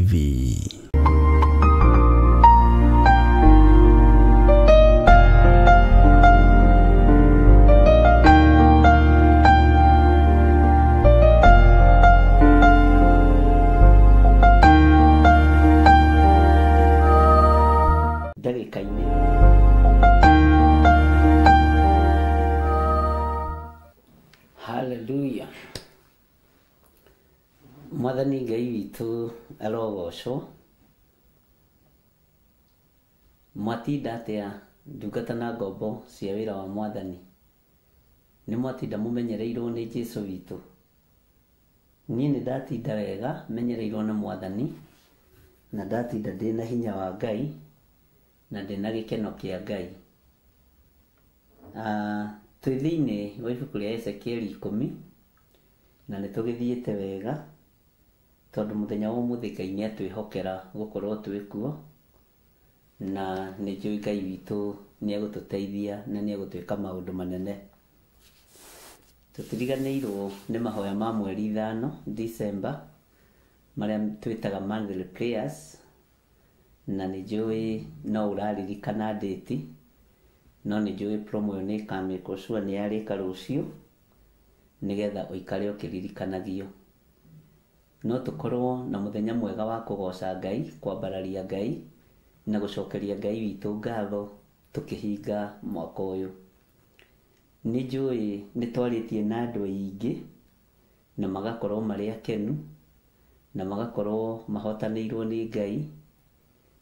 TV. Ndagĩka-inĩ. Haleluya. Mwathani Ngai witũ arogocwo. Mwatinda atĩa ndungata na ngombo cia wĩra wa Mwathani? Nĩ mwatinda mũmenyereirwo nĩ Jesũ witũ? Niĩ nĩ ndatinda wega menyereirwo nĩ Mwathani, na ndatinda ndĩna hinya wa Ngai, na ndĩna gĩkeno kĩa Ngai. Twĩ thĩinĩ wa ibuku rĩa Ezekieli 10, na nĩ tũgĩthiĩte wega, tondũ mũthenya wa ũmũthĩ Ngai nĩ atwĩhokera gũkorwo twĩ kuo, na nĩ njũĩ Ngai witũ nĩ egũtũteithia na nĩ egũtwĩka maũndũ manene. Tũtiriganĩirwo nĩ mahoya ma mweri 5 December, marĩa twĩtaga monthly prayers, na nĩ njũĩ no ũraririkana date, no nĩ njũĩ promo ĩyo nĩ ĩkamĩkwo sure nĩ yarĩka rũciũ, nĩgetha ũikare ũkĩririkanagio. No tũkorwo na mũthenya mwega wa kũgoca Ngai, kwambararia Ngai, na gũcokeria Ngai witũ ngatho tũkĩhinga mwaka ũyũ. Nĩ njũĩ nĩ twarĩtie na andũ aingĩ, na magakorwo marĩ akenu, na magakorwo mahotanĩirwo nĩ Ngai,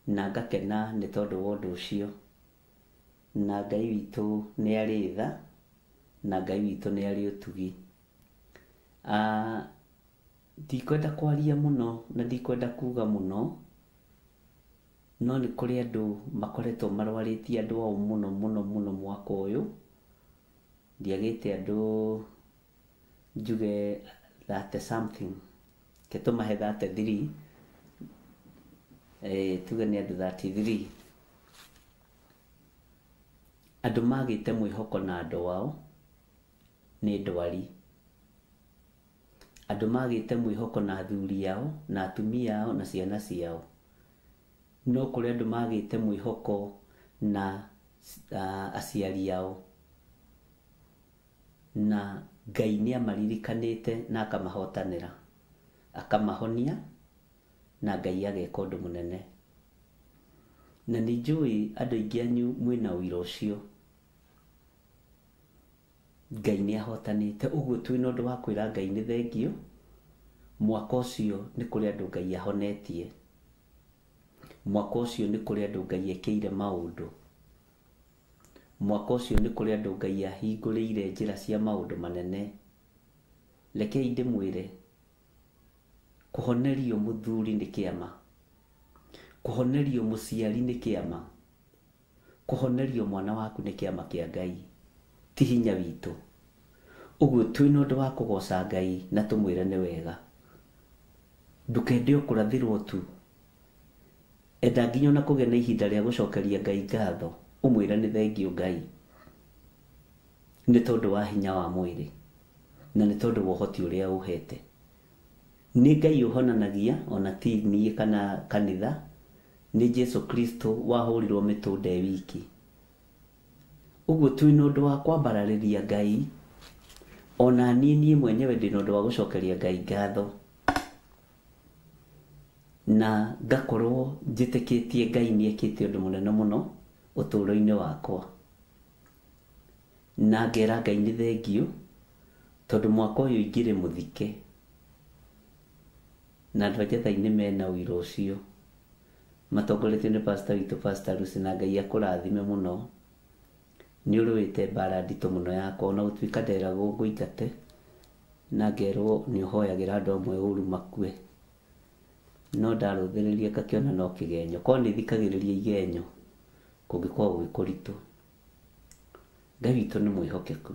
na ngakena nĩ tondũ wa ũndũ ũcio. Na Ngai witũ nĩ arĩ tha, na Ngai witũ nĩ arĩ ũtugi. Ndikwenda kwaria mũno na ndikwenda kuga mũno, no nĩ kũrĩ andũ makoretwo marwarĩtie andũ ao mũno mũno mũno mwaka ũyũ. Ndiagĩte andũ njuge 30 something, reke tũmahe 33, tuge nĩ andũ 33. Andũ magĩte mwĩhoko na andũ ao nĩ ndwari. Andũ magĩte mwĩhoko na athuri ao, na atumia ao, na ciana ciao. No kũrĩ andũ magĩte mwĩhoko na aciari ao. Na Ngai nĩ amaririkanĩte na akamahotanĩra, akamahonia, na Ngai ageka ũndũ mũnene. Na nĩ njũĩ andũ aingĩ anyu mwĩna ũira ũcio. Ngai nĩ ahotanĩte, ũguo twĩna ũndũ wa kwĩra Ngai nĩ thengio. Mwaka ũcio nĩ kũrĩ andũ Ngai ahonetie. Mwaka ũcio nĩ kũrĩ andũ Ngai ekĩire maũndũ. Mwaka ũcio nĩ kũrĩ andũ Ngai ahingũrĩire njĩra cia maũndũ manene. Rekei ndĩmwĩre, kũhonerio mũthuri nĩ kĩama, kũhonerio mũciari nĩ kĩama, kũhonerio mwana waku nĩ kĩama kĩa Ngai, ti hinya witũ. Ũguo twĩna ũndũ wa kũgoca Ngai na tũmwĩre nĩ wega. Ndũkende o kũrathĩrwo tu, enda nginya ona kũgĩa na ihinda rĩa gũcokeria Ngai ngatho, ũmwĩre nĩ thengio Ngai, nĩ tondũ wa hinya wa mwĩrĩ, na nĩ tondũ wa ũhoti ũrĩa ũhete. Nĩ Ngai ũhonanagia, ona ti niĩ kana kanitha, nĩ Jesu Kristo wahũrirwo mĩtũnda e wiki. Ũguo twĩna ũndũ wa kwambararĩria Ngai, ona niĩ niĩ mwenyewe ndĩna ũndũ wa gũcokeria Ngai ngatho. Na ngakorwo njĩtĩkĩtie Ngai nĩ ekĩte ũndũ mũnene mũno ũtũũro-inĩ wakwa. Na ngera Ngai nĩ thengio, tondũ mwaka ũyũ ingĩrĩ mũthike. Na andũ a Njathai-inĩ mena ũira ũcio. Matongoretio nĩ pastor witũ, Pastor Lucy, na Ngai akũrathime mũno. Nĩ ũrũĩte mbara nditũ mũno yakwa, ona gũtuĩka nderagwo ngũingate, na ngerwo nĩ ũhoyagĩra andũ amwe ũru makue. No ndarũthĩrĩria ngakĩona no kĩgenyo. Korwo nĩ thikagĩrĩria igenyo, kũngĩkorwo gwĩ kũritũ. Ngai witũ nĩ mwĩhokeku.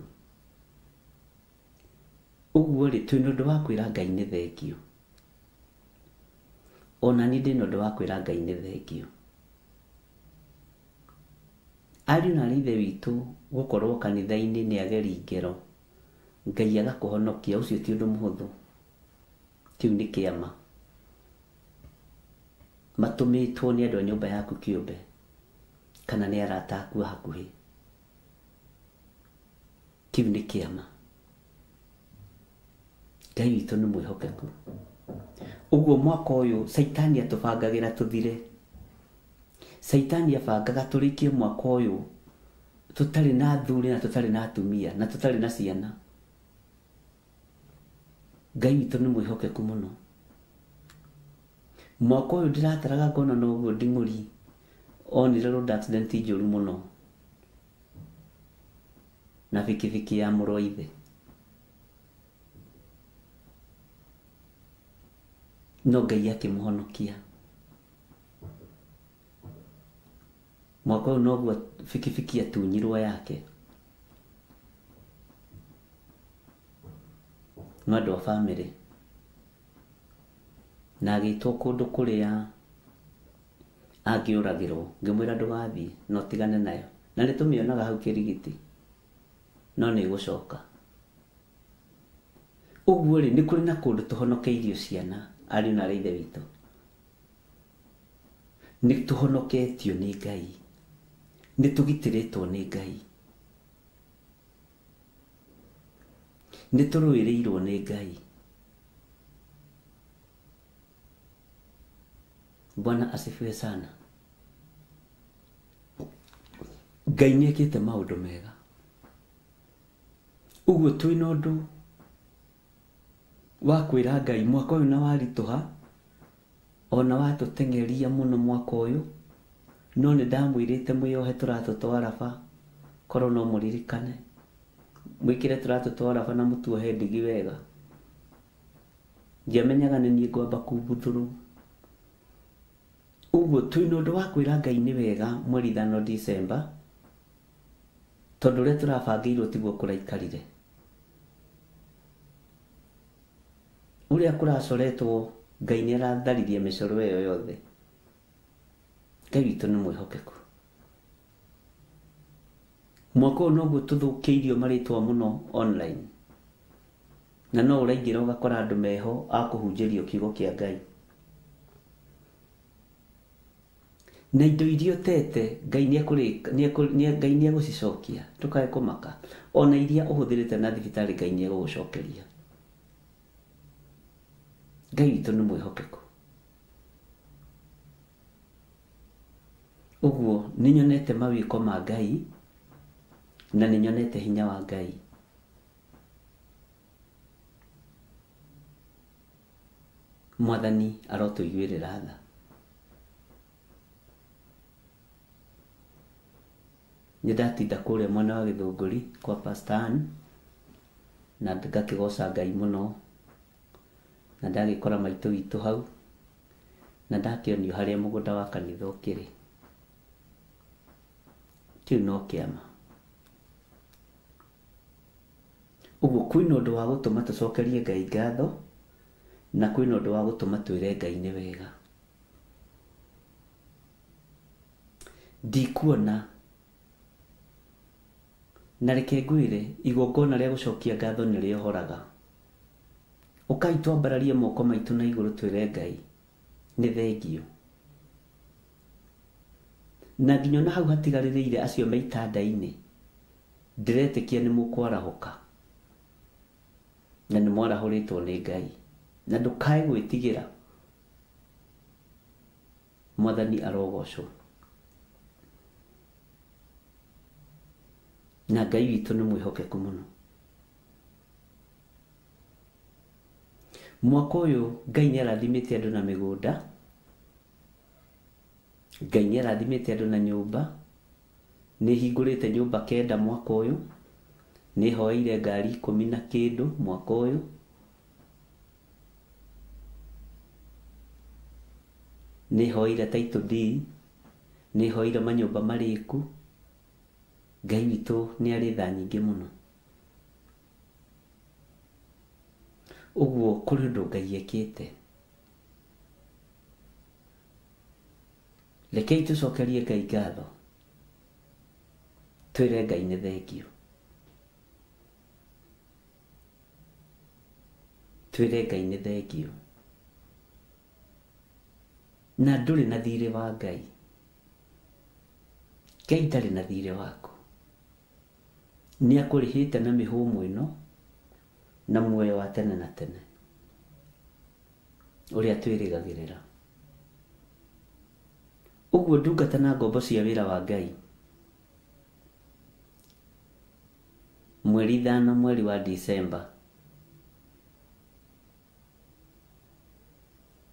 Ũguo rĩ, twĩna ũndũ wa kwĩra Ngai nĩ thengio. Ona niĩ ndĩna ũndũ wa kwĩra Ngai nĩ thengio. Ariũ na aarĩ a Ithe witũ gũkorwo kanitha-inĩ nĩ ageri ngero, Ngai agakũhonokia, ũcio ti ũndũ mũhũthũ. Kĩu nĩ kĩama. Matũmĩtwo nĩ andũ a nyũmba yaku kĩũmbe kana nĩ arata aku a hakuhĩ. Kĩu nĩ kĩama. Ngai witũ nĩ mwĩhokeku. Ũguo mwaka ũyũ Caitani atũbangagĩra tũthire. Caitani abangaga tũrĩkie mwaka ũyũ tũtarĩ na athuri na tũtarĩ na atumia na tũtarĩ na ciana. Ngai witũ nĩ mwĩhokeku mũno. Mwaka ũyũ ndĩrataraga ngona noguo nding'ũri onire road accident njũru mũno na bikibiki ya mũrũ wa ithe. No Ngai akĩmũhonokia. Mwaka ũyũ noguo bikibiki atunyirwo yake. Nĩ andũ a bamĩrĩ. Na agĩtwo kũndũ kũrĩa angĩũragĩrwo. Ngĩmwĩra ndũgathiĩ na ũtigane nayo. Na nĩ tũmĩonaga hau kĩrigiti. No nĩ ĩgũcoka. Ũguo rĩ, nĩ kũrĩ na kũndũ tũhonokeirio ciana, ariũ na aarĩ a Ithe witũ. Nĩ tũhonoketio nĩ Ngai. Nĩ tũgitĩrĩtwo nĩ Ngai. Nĩ tũrũĩrĩirwo nĩ Ngai. Bwana asifiwe sana. Ngai nĩ ekĩte maũndũ mega. Ũguo twĩna ũndũ wa kwĩra Ngai mwaka ũyũ na waritũha, ona watũteng'eria mũno mwaka ũyũ, no nĩ ndamwĩrĩte mwĩyohe tũratũ twa raba, korwo no mũririkane. Mwĩkĩre tũratũ twa raba na mũtuohe ndigi wega. Ndiamenyaga nĩ niĩ ngwamba kumbuthũrwo. Ũguo twĩna ũndũ wa kwĩra Ngai nĩ wega mweri ithano December, tondũ ũrĩa tũrabangĩirwo tiguo kũraikarire. Ũrĩa kũracoretwo Ngai nĩ aratharirie mĩcoro ĩyo yothe. Ngai witũ nĩ mwĩhokeku. Mwaka ũyũ noguo tũthũkĩirio marĩtwa mũno online. Na no ũraingĩra ũgakora andũ meho a kũhunjĩrio kiugo kĩa Ngai. Na indo iria ũtete Ngai Ngai nĩ egũcicokia, ndũkae kũmaka. Ona iria ũhũthĩrĩte na thibitarĩ Ngai nĩ egũgũcokeria. Ngai witũ nĩ mwĩhokeku. Ũguo nĩ nyonete mawĩko ma Ngai na nĩ nyonete hinya wa Ngai. Mwathani arotũiguĩrĩra tha. Nĩ ndatinda kũrĩa mwena wa Gĩthũngũri kwa Pastor Ann na ngakĩgoca Ngai mũno na ndagĩkora maitũ witũ hau na ndakĩonio harĩa mũgũnda wa kanitha ũkĩrĩ. Kĩu no kĩama. Ũguo kwĩna ũndũ wa gũtũma tũcokerie Ngai ngatho na kwĩna ũndũ wa gũtũma twĩre Ngai nĩ wega. Ndikuona na reke ngwĩre igongona rĩa gũcokia ngatho nĩ rĩohoraga. Ũkai twambararie moko maitũ na igũrũ twĩre Ngai nĩ thengio. Na nginya ona hau hatigarĩrĩire acio me itanda-inĩ ndĩretĩkia nĩ mũkwarahũka na nĩ mwarahũrĩtwo nĩ Ngai. Na ndũkae gwĩtigĩra. Mwathani arogocwo. Na Ngai witũ nĩ mwĩhokeku mũno. Mwaka ũyũ Ngai nĩ arathimĩte andũ na mĩgũnda, Ngai nĩ arathimĩte andũ na nyũmba, nĩ hingũrĩte nyũmba 9 mwaka ũyũ, nĩ hoeire ngari 10 na kĩndũ mwaka ũyũ. Nĩ hoeire title deed, nĩ hoeire manyũmba marĩku. Ngai witũ nĩ arĩ tha nyingĩ mũno. Ũguo kũrĩ ũndũ Ngai ekĩte. Rekei tũcokerie Ngai ngatho, twĩre Ngai nĩ thengio. Twĩre Ngai nĩ thengio. Na ndũrĩ na thirĩ wa Ngai. Ngai ndarĩ na thirĩ waku. Nĩ akũrĩhĩte na mĩhũmũ ĩno na muoyo wa tene na tene ũrĩa twĩrĩgagĩrĩra. Ũguo ndungata na ngombo cia wĩra wa Ngai, mweri 5 mweri wa Disemba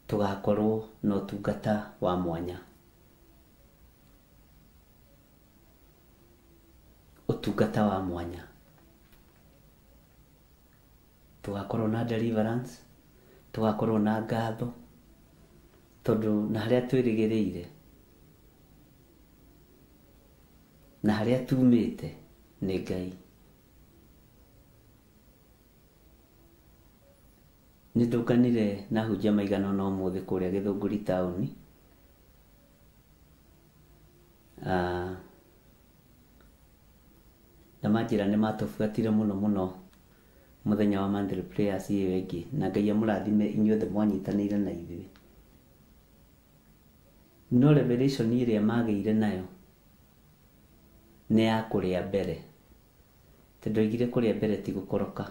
tũgakorwo na ũtungata wa mwanya. Ũtungata wa mwanya. Tũgakorwo na deliverance, tũgakorwo na ngatho, tondũ na harĩa twĩrĩgĩrĩire na harĩa tumĩte nĩ Ngai. Nĩ ndũnganire na ahunjia maigana ũna ũmũthĩ kũrĩa Gĩthũngũri taũni. Na manjĩra nĩ matũbuatire mũno mũno mũthenya wa monthly prayers ĩyo ĩngĩ, na Ngai amũrathime inyuothe mwanyitanĩire na ithuĩ. No revelation ĩrĩa magĩire nayo nĩ ya kũrĩa mbere, tondũ ndoigire kũrĩa mbere ti gũkoroka.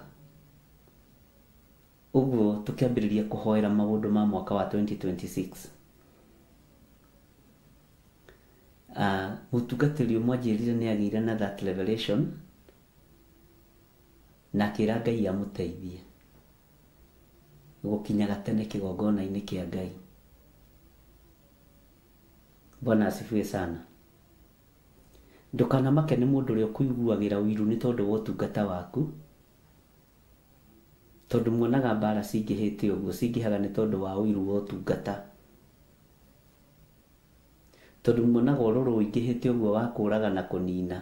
Ũguo tũkĩambĩrĩria kũhoera maũndũ ma mwaka wa 2026. Mũtungatĩri ũmwe anjĩrire nĩ agĩire na that revelation na akĩra Ngai amũteithie gũkinyaga tene kĩgongona-inĩ kĩa Ngai. Bwana asifiwe sana. Ndũkanamake nĩ mũndũ ũrĩa ũkũiguagĩra ũiru nĩ tondũ wa ũtungata waku, tondũ muonaga mbara cingĩhĩte ũguo, cingĩhaga nĩ tondũ wa ũiru wa ũtungata. Tondũ muonaga ũrũrũ ũingĩhĩte ũguo wa kũraga na kũnina,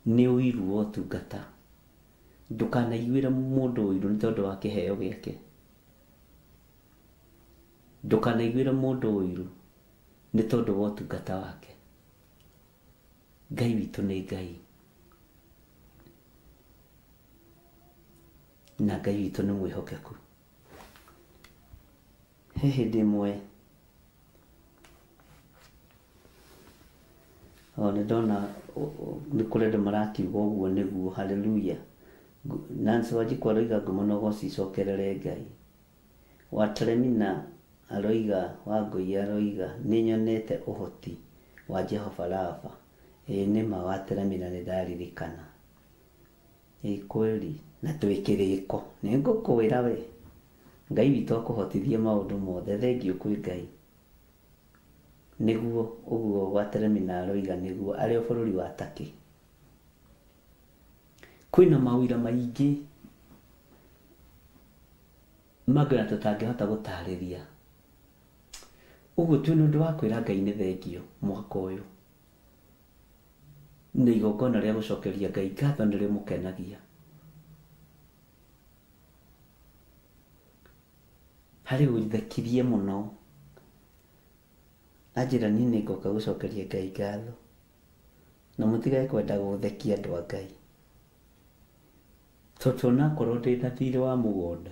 nĩ ũiru wa ũtungata. Ndũkanaiguĩre mũndũ ũiru nĩ tondũ wa kĩheo gĩake. Ndũkanaiguĩre mũndũ ũiru nĩ tondũ wa ũtungata wake. Ngai witũ nĩ Ngai. Na Ngai witũ nĩ mwĩhokeku. He hĩndĩ ĩmwe o nĩ ndona nĩ kũrĩ andũ marakiuga ũguo nĩguo, haleluya. Nancy Wanjikũ aroiga ngumo na ũgoci icokerere Ngai. Wateremina aroiga, Wangũi aroiga nĩ nyonete ũhoti wa Jehova Rafa. Ĩĩ nĩma Wateremina nĩ ndaririkana. Ĩĩ kweli, na twĩ kĩrĩko. Nĩ ngũkwĩra we, Ngai witũ akũhotithie maũndũ mothe. Thengiũ kwĩ Ngai. Nĩguo ũguo Wateremina aroiga nĩguo arĩ o bũrũri wa Turkey. Kwĩna mawĩra maingĩ mangĩ ona tũtangĩhota gũtarĩria. Ũguo twĩna ũndũ wa kwĩra Ngai nĩ thengiũ mwaka ũyũ. Na igongona rĩa gũcokeria Ngai ngatho nĩ rĩmũkenagia. Harĩ ũthekirie mũno. Anjĩra niĩ nĩ ngoka gũcokeria Ngai ngatho. Na mũtigage kwenda gũthekia andũ a Ngai. Tondũ onakorwo ndĩ na thirĩ wa mũgũnda,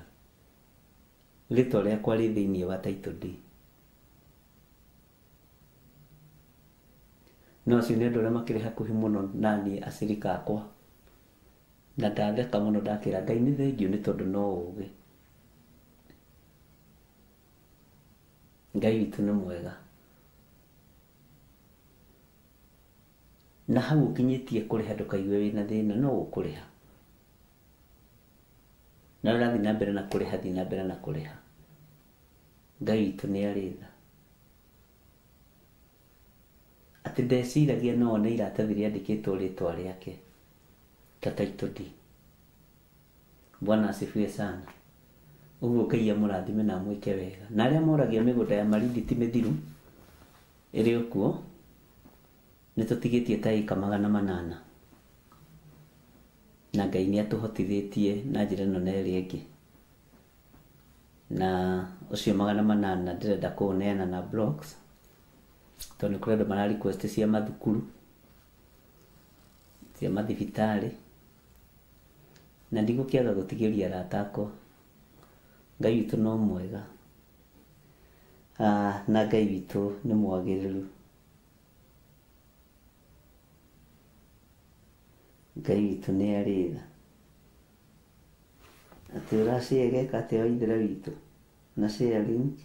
rĩtwa rĩakwa rĩ thĩinĩ wa title deed. No acio nĩ andũ arĩa makĩrĩ hakuhĩ mũno naniĩ acirika akwa. Na ndatheka mũno ndakĩra Ngai nĩ thengiũ nĩ tondũ no ũgĩ. Ngai witũ nĩ mwega. Na hau ũkinyĩtie kũrĩha ndũkaigue wĩna thĩna, no ũkũrĩha. Na ũrathiĩ na mbere na kũrĩha, thiĩ na mbere na kũrĩha. Ngai witũ nĩ arĩ tha. Atĩ ndeciragia no one iratathi rĩandĩkĩtwo rĩtwa rĩake ta title deed. Bwana asifiwe sana. Ũguo Ngai amũrathime na amwĩke wega. Na arĩa moragia mĩgũnda ya Malindi ti mĩthiru, ĩrĩ o kuo, nĩ tũtigĩtie ta ĩka 800. Na Ngai nĩ atũhotithĩtie na njĩra ĩno na ĩrĩa ĩngĩ. Na ũcio 800 ndĩrenda kũũneana na blocks, tondũ nĩ kũrĩ andũ mara request cia mathukuru, cia mathibitarĩ, na ndigũkĩaga gũtigĩria arata akwa. Ngai witũ no mwega. Na Ngai witũ nĩ mwagĩrĩru. Ngai witũ nĩ arĩ tha. Atĩ ũrashare ĩgeka atĩa Waithera witũ? Na share link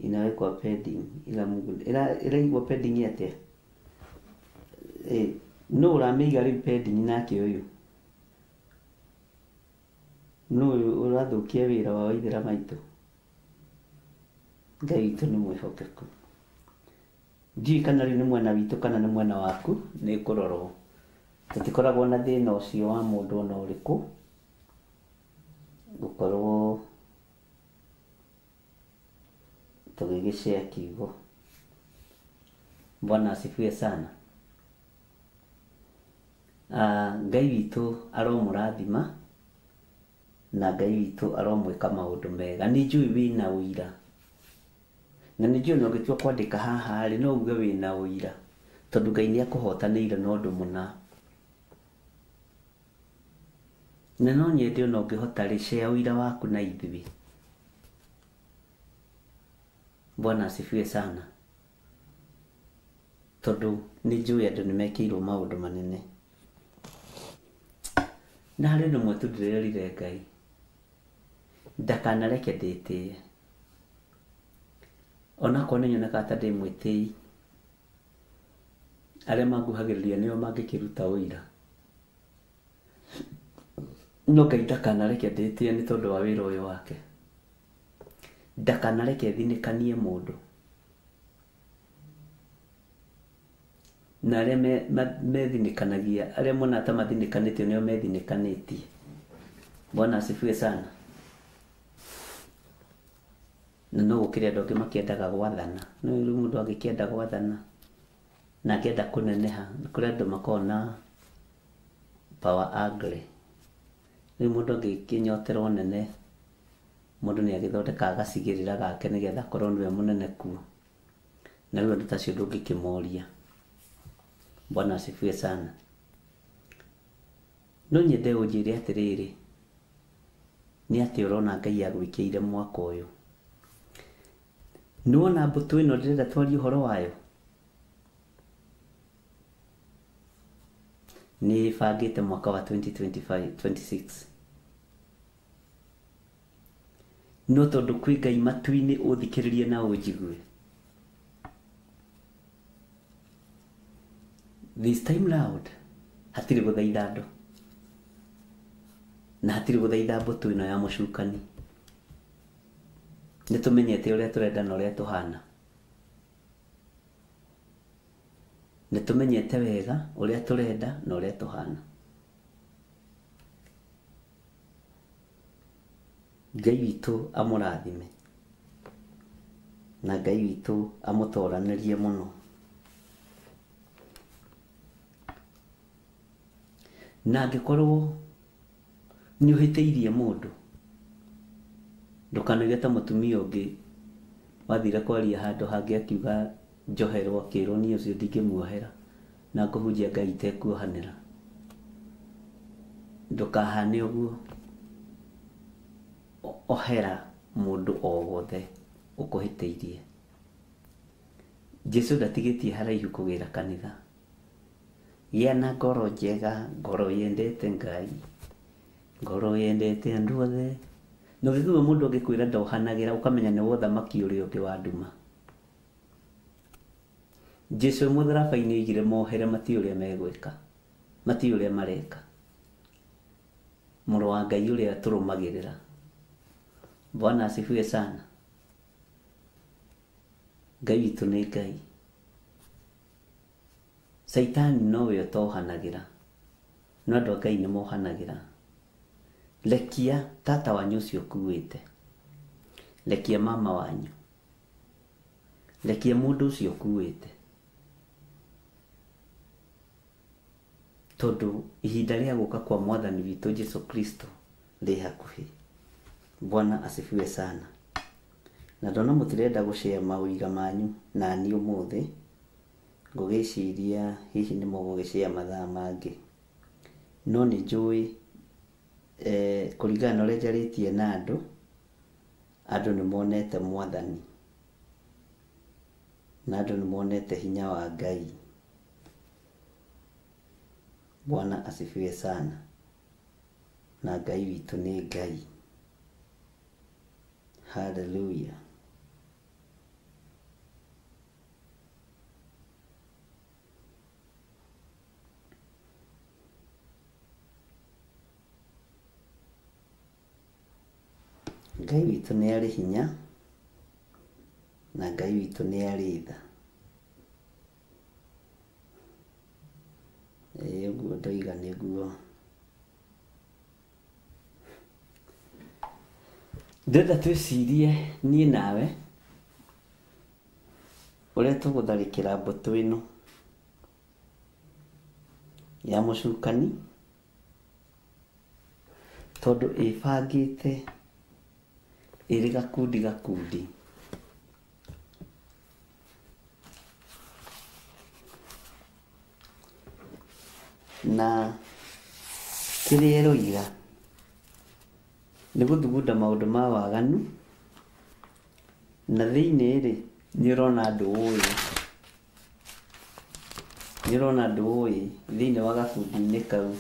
inawekwa pending ila Mungu ĩraigwo pending atĩa? Nũ ũramĩiga rĩu pending nake ũyũ? Nũ ũyũ ũrathũkia wĩra wa Waithera maitũ? Ngai witũ nĩ mwĩhokeku. Ndiũĩ kana rĩu nĩ mwena witũ kana nĩ mwena waku, nĩ kũrorwo. Tũtikoragwo na thĩna ũcio wa mũndũ ona ũrĩkũ gũkorwo tũgĩgĩshare kiugo. Bwana asifiwe sana. Ngai witũ aromũrathima na Ngai witũ aromwĩka maũndũ mega. Nĩ njũĩ wĩna ũira, na nĩ njũĩ ona ũngĩtua kwandĩka haha rĩ, no uge wĩna ũira, tondũ Ngai nĩ akũhotanĩire na ũndũ mũna. Na no nyende ona ũngĩhota rĩ, share ũira waku na ithuĩ. Bwana asifiwe sana. Tondũ nĩ njũĩ andũ nĩ mekĩirwo maũndũ manene. Na harĩ ũndũ ũmwe tu ndĩrerire Ngai, ndakanareke ndĩtĩe. Onakorwo nĩ nyonaga ta ndĩ mwĩtĩi, arĩa manguhagĩrĩria nĩo mangĩkĩruta ũira. No Ngai ndakanareke ndĩtĩe nĩ tondũ wa wĩra ũyũ wake. Ndakanareke thinĩkanie mũndũ. Na arĩa methinĩkanagia, arĩa monaga ta mathinĩkanĩtio nĩo methinĩkanĩtie. Bwana asifiwe sana. Na no gũkĩrĩ andũ angĩ makĩendaga gwathana. No rĩu mũndũ angĩkĩenda gwathana na angĩenda kũneneha, kũrĩ andũ makoragwo na power ugly. Rĩu mũndũ angĩkĩnyotera ũnene, mũndũ nĩ agĩthondekaga gacigĩrĩra gake nĩgetha akorwo nĩwe mũnene kuo. Na rĩu andũ ta acio ndũngĩkĩmoria. Bwana asifiwe sana. No nyende ũnjĩre atĩrĩrĩ, nĩ atĩa ũrona Ngai agwĩkĩire mwaka ũyũ? Nĩ wona mbũtũ ĩno ndĩrenda twarie ũhoro wayo? Nĩ ĩbangĩte mwaka wa 2025 26. No tondũ kwĩ Ngai matu-inĩ ũthikĩrĩrie na ũnjigue. This time round hatirĩ gũthaitha andũ na hatirĩ gũthaitha mbũtũ ĩno ya mũcukani. Nĩ tũmenyete ũrĩa tũrenda na ũrĩa tũhana. Nĩ tũmenyete wega ũrĩa tũrenda na ũrĩa tũhana. Ngai witũ amũrathime na Ngai witũ amũtoranĩrie mũno. Na angĩkorwo nĩ ũhĩtĩirie mũndũ, ndũkanoige ta mũtumia ũngĩ wathire kwaria handũ hangĩ akiuga njoherwo, akĩrwo niĩ ũcio ndingĩmuohera na ngũhunjia Ngai itekuohanĩra. Ndũkahane ũguo. Ohera mũndũ o wothe ũkũhĩtĩirie. Jesu ndatigĩtie haraihu kũgĩra kanitha. Gĩa na ngoro njega, ngoro yendete Ngai, ngoro yendete andũ othe. Na ũngĩigua mũndũ angĩkwĩra ndohanagĩra, ũkamenya nĩ wothamaki ũrĩa ũngĩ wa nduma. Jesu e mũtharaba-inĩ oigire mohere matiũĩ ũrĩa megwĩka, matiũĩ ũrĩa mareka. Mũrũ wa Ngai ũrĩa tũrũmagĩrĩra. Bwana asifiwe sana. Ngai witũ nĩ Ngai. Caitani nowe ũtohanagĩra, no andũ a Ngai nĩ mohanagĩra. Rekia tata wanyu ũcio ũkuĩte, rekia mama wanyu, rekia mũndũ ũcio ũkuĩte, tondũ ihinda rĩa gũka kwa mwathani witũ Jesu Kristo rĩ hakuhĩ. Bwana asifiwe sana. Na ndona mũtirenda gũshare maũira manyu nani ũmũthĩ, ngũgĩciria hihi nĩ mũgũgĩshare mathaa mangĩ. No nĩ njũĩ kũringana na ũrĩa njarĩtie na andũ, andũ nĩ monete mwathani. Na andũ nĩ monete hinya wa Ngai. Bwana asifiwe sana. Na Ngai witũ nĩ Ngai. Hallelujah. Ngai witũ nĩ arĩ hinya na Ngai witũ nĩ arĩ tha. Ĩĩ ũguo ndoiga nĩguo. Ndĩrenda twĩcirie niĩ nawe ũrĩa tũgũtharĩkĩra mbũtũ ĩno ya mũcukani tondũ ĩbangĩte ĩrĩ gakundi gakundi. Na kĩrĩa ĩroiga nĩ gũthugunda maũndũ ma waganu, na thĩinĩ rĩ nĩ ũrona andũ ũĩ, nĩ ũrona andũ ũĩ thĩinĩ wa gakundi-inĩ kau.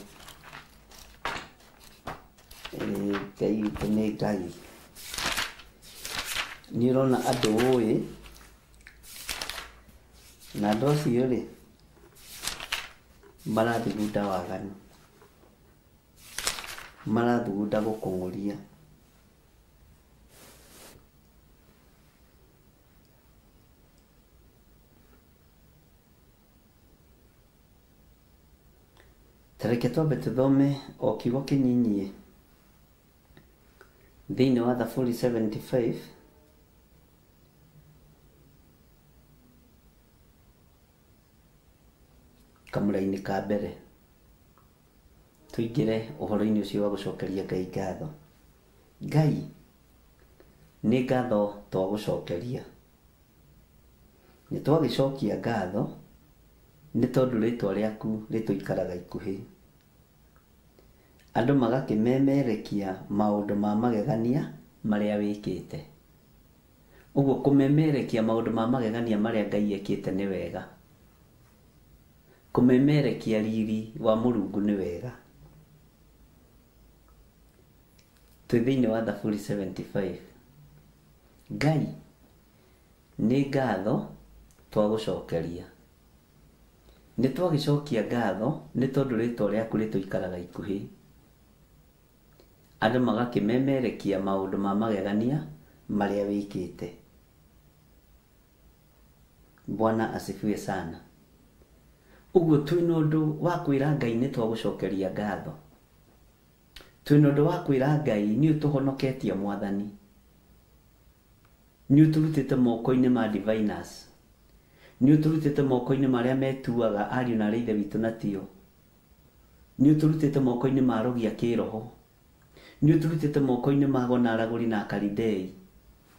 Ĩĩ Ngai witũ nĩ Ngai. Nĩ ũrona andũ ũĩ, na andũ acio rĩ marathugunda waganu, marathugunda gũkũng'ũria. Ta reke twambe tũthome o kiugo kĩnyinyi thĩinĩ wa Thaburi 75 kamũra-inĩ ka mbere, tũingĩre ũhoro-inĩ ũcio wa gũcokeria Ngai ngatho. Ngai, nĩ ngatho twagũcokeria. Nĩ twagĩcokia ngatho nĩ tondũ rĩtwa rĩaku rĩtũikaraga ikuhĩ. Andũ magakĩmemerekia maũndũ ma magegania marĩa wĩkĩte. Ũguo kũmemerekia maũndũ ma magegania marĩa Ngai ekĩte nĩ wega. Kũmemerekia riri wa Mũrungu nĩ wega. Twĩ thĩinĩ wa Thaburi 75. Ngai, nĩ ngatho twagũcokeria. Nĩ twagĩcokia ngatho nĩ tondũ rĩtwa rĩaku rĩtũikaraga ikuhĩ. Andũ magakĩmemerekia maũndũ ma magegania marĩa wĩkĩte. Bwana asifiwe sana. Ũguo twĩna ũndũ wa kwĩra Ngai nĩ twagũcokeria ngatho. Twĩna ũndũ wa kwĩra Ngai nĩ ũtũhonoketie Mwathani. Nĩ ũtũrutĩte moko-inĩ ma diviners. Nĩ ũtũrutĩte moko-inĩ marĩa metuaga ariũ na arĩ ithe witũ na tio. Nĩ ũtũrutĩte moko-inĩ ma arogi a kĩroho. Nĩ ũtũrutĩte moko-inĩ ma ago na aragũri na akaridei.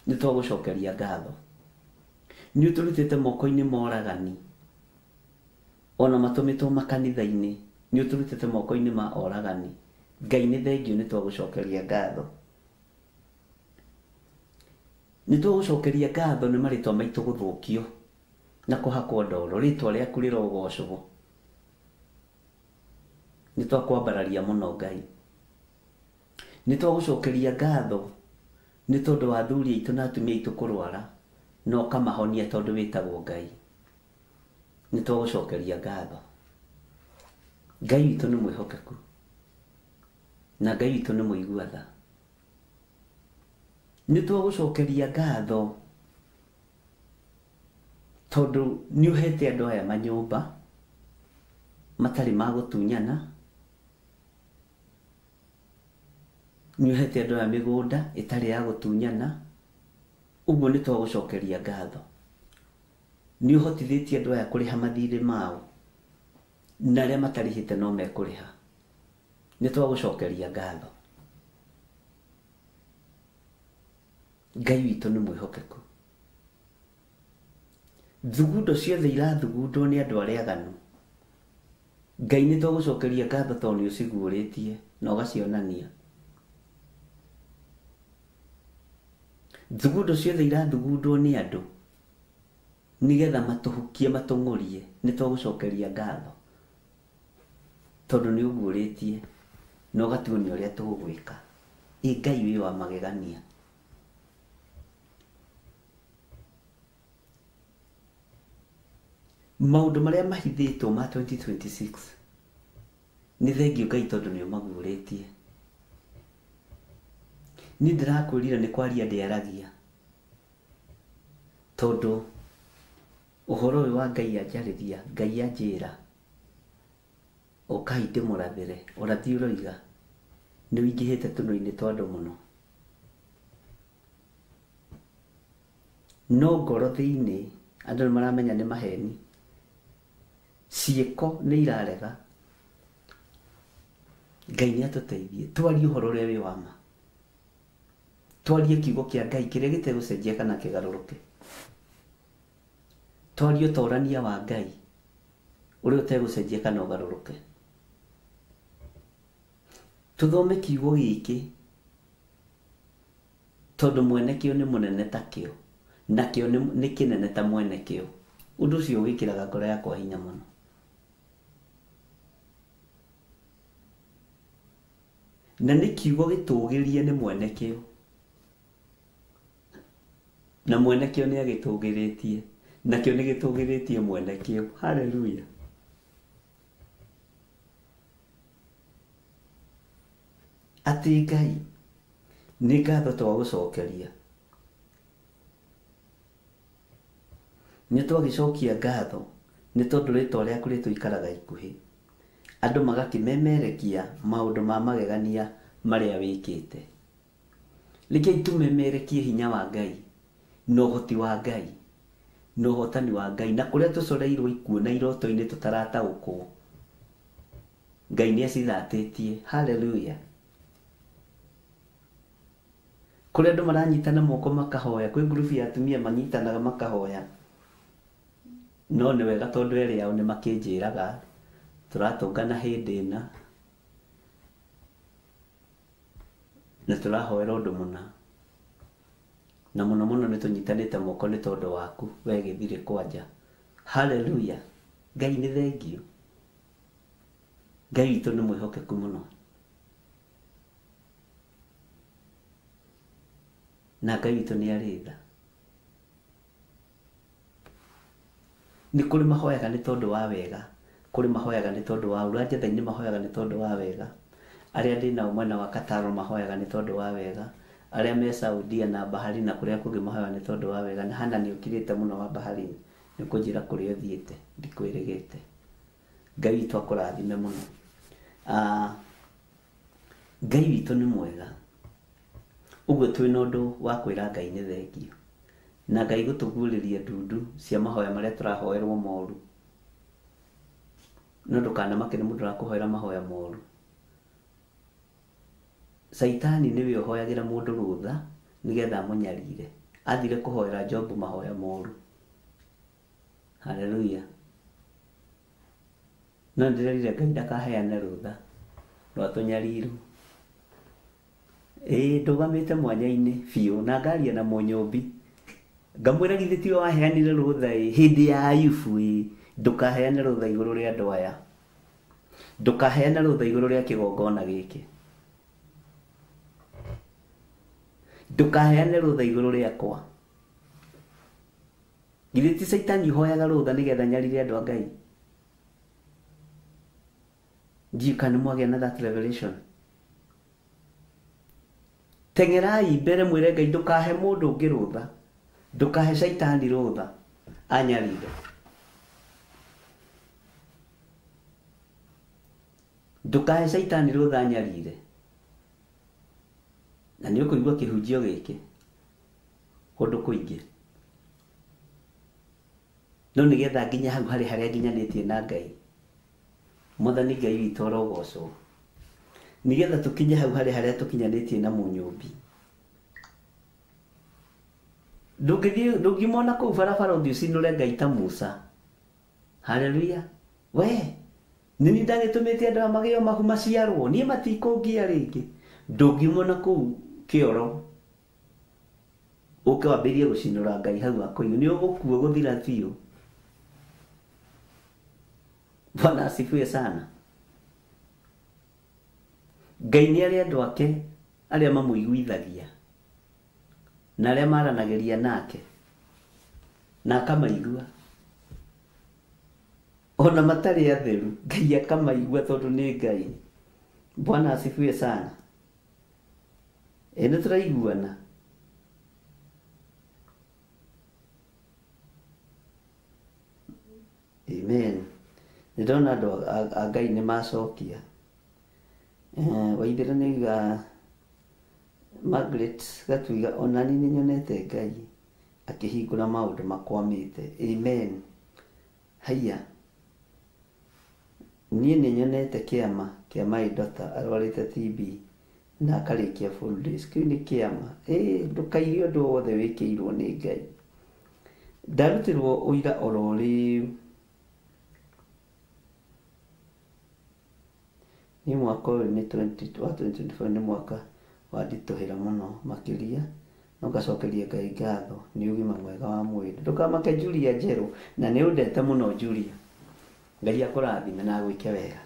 Nĩ twagũcokeria ngatho. Nĩ ũtũrutĩte moko-inĩ ma oragani. Ona matũmĩtwo makanitha-inĩ. Nĩ ũtũrutĩte moko-inĩ ma oragani. Ngai nĩ thengio nĩ twagũcokeria ngatho. Nĩ twagũcokeria ngatho nĩ marĩtwa maitũ gũthũkio na kũhakwo ndoro. Rĩtwa rĩaku rĩrogocwo. Nĩ twakwambararia mũno Ngai. Nĩ twagũcokeria ngatho nĩ tondũ wa athuri aitũ na atumia aitũ kũrwara na ũkamahonia tondũ wĩtagwo Ngai. Nĩ twagũcokeria ngatho. Ngai witũ nĩ mwĩhokeku na Ngai witũ nĩ mũigua tha. Nĩ twagũcokeria ngatho tondũ nĩ ũhete andũ aya manyũmba matarĩ ma gũtunyana. Nĩ ũhete andũ aya mĩgũnda ĩtarĩ ya gũtunyana. Ũguo nĩ twagũcokeria ngatho. Nĩ ũhotithĩtie andũ aya kũrĩha mathirĩ mao na arĩa matarĩhĩte no mekũrĩha. Nĩ twagũcokeria ngatho. Ngai witũ nĩ mwĩhokeku. Thugundo ciothe irathugundwo nĩ andũ arĩa aganu. Ngai nĩ twagũcokeria ngatho tondũ nĩ ũciguũrĩtie na ũgacionania. Thugundo ciothe irathugundwo nĩ andũ Nĩgetha matũhukie matũng'ũrie, nĩ twagũcokeria ngatho. Tondũ nĩ ũguũrĩtie na ũgatuonia ũrĩa tũgwĩka. Ĩ Ngai wĩ wa magegania. Maũndũ marĩa mahithĩtwo ma 2026 nĩ thengiũ Ngai tondũ nĩ ũmaguũrĩtie. Niĩ ndĩrakwĩrire nĩ kwaria ndĩaragia tondũ ũhoro ũyũ wa Ngai anjarĩria, Ngai anjĩra, ũkai ndĩmũrathĩre, ũrathi ũroiga nĩ ũingĩhĩte tũnua-inĩ twa andũ mũno. No ngoro thĩinĩ andũ nĩ maramenya nĩ maheni, ciĩko nĩ irarega. Ngai nĩ atũteithie twarie ũhoro ũrĩa wĩ wa ma, twarie kiugo kĩa Ngai kĩrĩa gĩtegũcenjia kana kĩgarũrũke, twarie ũtorania wa Ngai ũrĩa ũtegũcenjia kana ũgarũrũke. Tũthome kiugo gĩkĩ tondũ mwene kĩo nĩ mũnene ta kĩo, na kĩo nĩ kĩnene ta mwene kĩo. Ũndũ ũcio wĩkĩraga ngoro yakwa hinya mũno. Na nĩ kiugo gĩtũgĩrie nĩ mwene kĩo, na mwene kĩo nĩ agĩtũgĩrĩtie, nakĩo nĩ gĩtũgĩrĩtie mwene kĩo. Haleluya. Atĩ Ngai nĩ ngatho twagũcokeria, nĩ twagĩcokia ngatho nĩ tondũ rĩtwa rĩaku rĩtũikaraga ikuhĩ. Andũ magakĩmemerekia maũndũ ma magegania marĩa wĩkĩte. Rekei tũmemerekie hinya wa Ngai na ũhoti wa Ngai na ũhotani wa Ngai, na kũrĩa tũcoreirwo ikuũ na iroto-inĩ tũtarataũkwo, Ngai nĩ acithatĩtie. Haleluya. Kũrĩa andũ maranyitana moko makahoya, kwĩ ngurubu ya atumia manyitanaga makahoya, no nĩ wega tondũ erĩ ao nĩ makĩnjĩraga tũratũngana hĩndĩ ĩna na tũrahoera ũndũ mũna, na mũno mũno nĩ tũnyitanĩte moko nĩ tondũ waku we gĩthirĩ kwanja. Haleluya. Ngai nĩ thengiũ. Ngai witũ nĩ mwĩhokeku mũno, na Ngai witũ nĩ arĩ tha. Nĩ kũrĩ mahoyaga nĩ tondũ wa wega, kũrĩ mahoyaga nĩ tondũ wa ũru. Anjetha-inĩ mahoyaga nĩ tondũ wa wega, arĩa ndĩ nao mwena wa Qatar mahoyaga nĩ tondũ wa wega, arĩa me Saudia na Bahari na kũrĩa kũngĩ mahoyaga nĩ tondũ wa wega. Na Hana nĩ ũkirĩte mũno wa Baharini, nĩ ũkũnjĩra kũrĩa ũthiĩte, ndikwĩrĩgĩte. Ngai witũ akũrathime mũno. Ngai witũ nĩ mwega. Ũguo twĩna ũndũ wa kwĩra Ngai nĩ thengiũ. Na Ngai gũtũguũrĩria ndundu cia mahoya marĩa tũrahoerwo moru. No ndũkanamake nĩ mũndũ ũrakũhoera mahoya moru. Caitani nĩwe ũhoyagĩra mũndũ rũtha nĩgetha amũnyarire. Athire kũhoera Jobu mahoya moru. Haleluya. No ndĩrerire Ngai ndakaheane rũtha rwa tũnyarirwo. Ĩĩ ndũgamĩte mwanya-inĩ biũ na ngaria na mũnyũmbi. Ngamwĩra githĩ tiwe waheanire rũtha ĩ hĩndĩ ya Ayubu ĩ, ndũkaheane rũtha igũrũ rĩa andũ aya. Ndũkaheane rũtha igũrũ rĩa kĩgongona gĩkĩ. Ndũkaheane rũtha igũrũ rĩakwa. Githĩ ti Caitani ũhoyaga rũtha nĩgetha nyarire andũ a Ngai? Ndiũĩ kana nĩ mwagĩa na that revelation. Teng'erai mbere mwĩre Ngai ndũkahe mũndũ ũngĩ rũtha, ndũkahe Caitani rũtha anyarire. Ndũkahe Caitani rũtha anyarire. Na nĩ ũkũigua kĩhunjio gĩkĩ kũndũ kũingĩ. No nĩgetha nginya hau harĩ harĩa nginyanĩtie na Ngai, Mwathani Ngai witũ arogocwo. Nĩgetha tũkinye hau harĩ harĩa tũkinyanĩtie na mũnyũmbi. Ndũngĩthiĩ, ndũngiumona kũu barabara ũthiĩ ũcinũre Ngai ta Musa. Haleluya. We, nĩ niĩ ndagĩtũmĩte andũ aya magĩo mahu maciarwo, niĩ matikũngia rĩngĩ. Ndũngiumona kũu kĩoro. Ũke wambĩrĩrie gũcinũra Ngai hau akũigue, nĩ ũgũkua gũthira biũ. Bwana asifiwe sana. Ngai nĩ arĩ andũ ake arĩa mamũiguithagia na arĩa maranagĩria nake na akamaigua ona matarĩ atheru, Ngai akamaigua tondũ nĩ Ngai. Bwana asifiwe sana. Ĩ nĩ tũraiguana? Amen. Nĩ ndona andũ a Ngai nĩ macokia. Waithĩra nĩ auga Margaret Gatuiga onani nĩ nyonete Ngai akĩhingũra maũndũ makwamĩte. Amen. Haiya. Niĩ nĩ nyonete kĩama kĩa my daughter arwarĩte TB na akarĩkia full days. Kĩu nĩ kĩama. Ĩ ndũkairie ũndũ wothe wĩkĩirwo nĩ Ngai. Ndarutĩrwo ũira oro rĩu. Niĩ mwaka ũyũ nĩ 20 wa 2024 nĩ mwaka wanditũhĩra mũno makĩria no ngacokeria Ngai ngatho nĩ ũgima mwega wa mwĩrĩ. Ndũkamake Julia Njerũ na nĩ ũndete mũno Julia. Ngai akũrathime na agwĩke wega.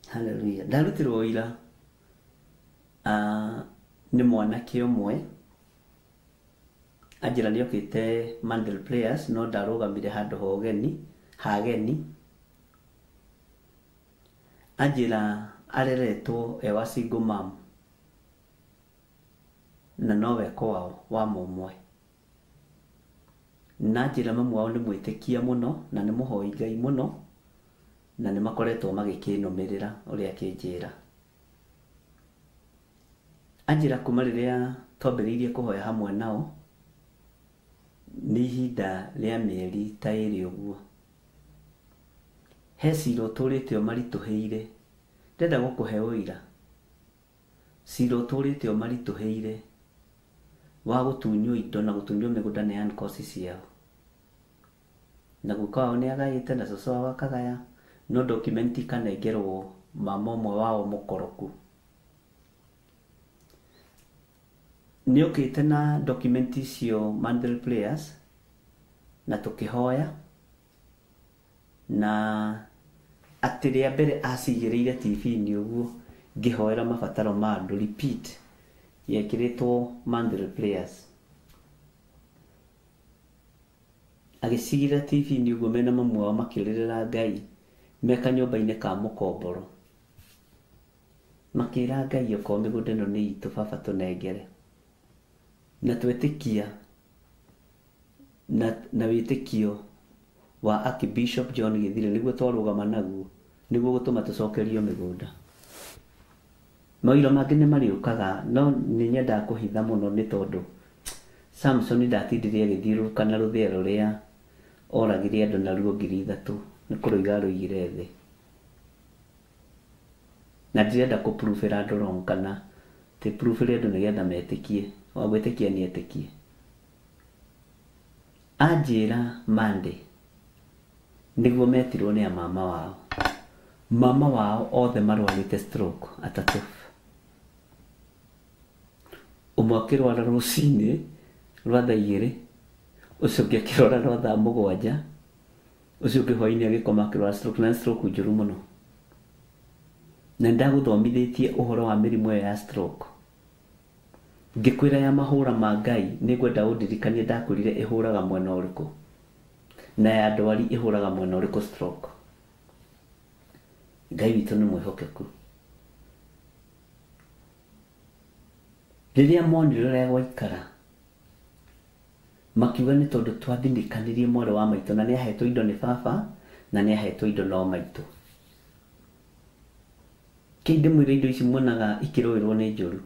Hallelujah. Ndarutirwo ũira nĩ mwanake ũmwe anjĩra nĩ okĩte Mandel Players no ndarũgamire handũ ha ũgeni hageni. Anjĩra areretwo e wa single mom na nowe kwao wa mũmwe. Na anjĩra mamu wao nĩ mwĩtĩkia mũno na nĩ mũhoi Ngai mũno na nĩ makoretwo magĩkĩnũmĩrĩra ũrĩa akĩnjĩra. Anjĩra kuma rĩrĩa twambĩrĩirie kũhoya hamwe nao nĩ ihinda rĩa mĩeri ta ĩrĩ ũguo. He cira ũtũrĩte ũmaritũhĩire. Ndĩrenda gũkũhe ũira. Cira ũtũrĩte ũmaritũhĩire wa gũtunywo indo na gũtunywo mĩgũnda nĩ uncles ciao. Na guka wao nĩ agaĩte na cũcũ wao akagaya no document ikanengerwo mama ũmwe wao mũkoroku. Nĩ okĩte na document icio Mandel Players na tũkĩhoya na atĩ rĩa mbere acigĩrĩire TV-inĩ ũguo ngĩhoera mabataro ma andũ repeat yekĩrĩtwo Mandel Players. Agĩcigĩrĩra TV-inĩ ũguo mena mamu wao makĩrĩrĩra Ngai me kanyũmba-inĩ ka mũkomboro. Makĩra Ngai okorwo mĩgũnda ĩno nĩ itũ baba tũnengere. Na twetĩkia na wĩtĩkio wa Archbishop John Gĩthire nĩguo twarũgama naguo nĩguo gũtũma tũcokerio mĩgũnda. Maũira mangĩ nĩ marĩũkaga no nĩ nyendaga kũhitha mũno nĩ tondũ Samson ndatindire agĩthiũrũrũka na rũthĩa rũrĩa oragire andũ naruo 3,000 nĩ kũrũiga arũigire thĩ. Na ndirenda kũ-prove-ĩra andũ wrong kana ti prove-ĩre andũ nĩgetha metĩkie. Wa gwĩtĩkia nĩ etĩkie. Anjĩra Monday nĩguo metirwo nĩ a mama wao. Mama wao othe marwarĩte stroke atatũ. Ũmwe akĩrwara rũcinĩ rwa thaa 2, ũcio ũngĩ akĩrwara rwa thaa 7, ũcio ũngĩ hwainĩ agĩkoma akĩrwara stroke na stroke njũru mũno. Na nĩndagũthomithĩtie ũhoro wa mĩrimũ ĩyo ya stroke. Ngĩkwĩra ya mahũra ma Ngai nĩngwenda ũndirikanie ndakwĩrire ĩhũraga mwena ũrĩkũ na ya ndwari ĩhũraga mwena ũrĩkũ stroke. Ngai witũ nĩ mwĩhokeku. Rĩrĩa monire ũrĩa gwaikara makiuga nĩ tondũ twathinĩkanirie mwarĩ wa maitũ na nĩahetwo indo nĩ baba na nĩahetwo indo no maitũ. Kĩi ndĩmwĩre indo ici muonaga ikĩrũĩrwo nĩ njũru.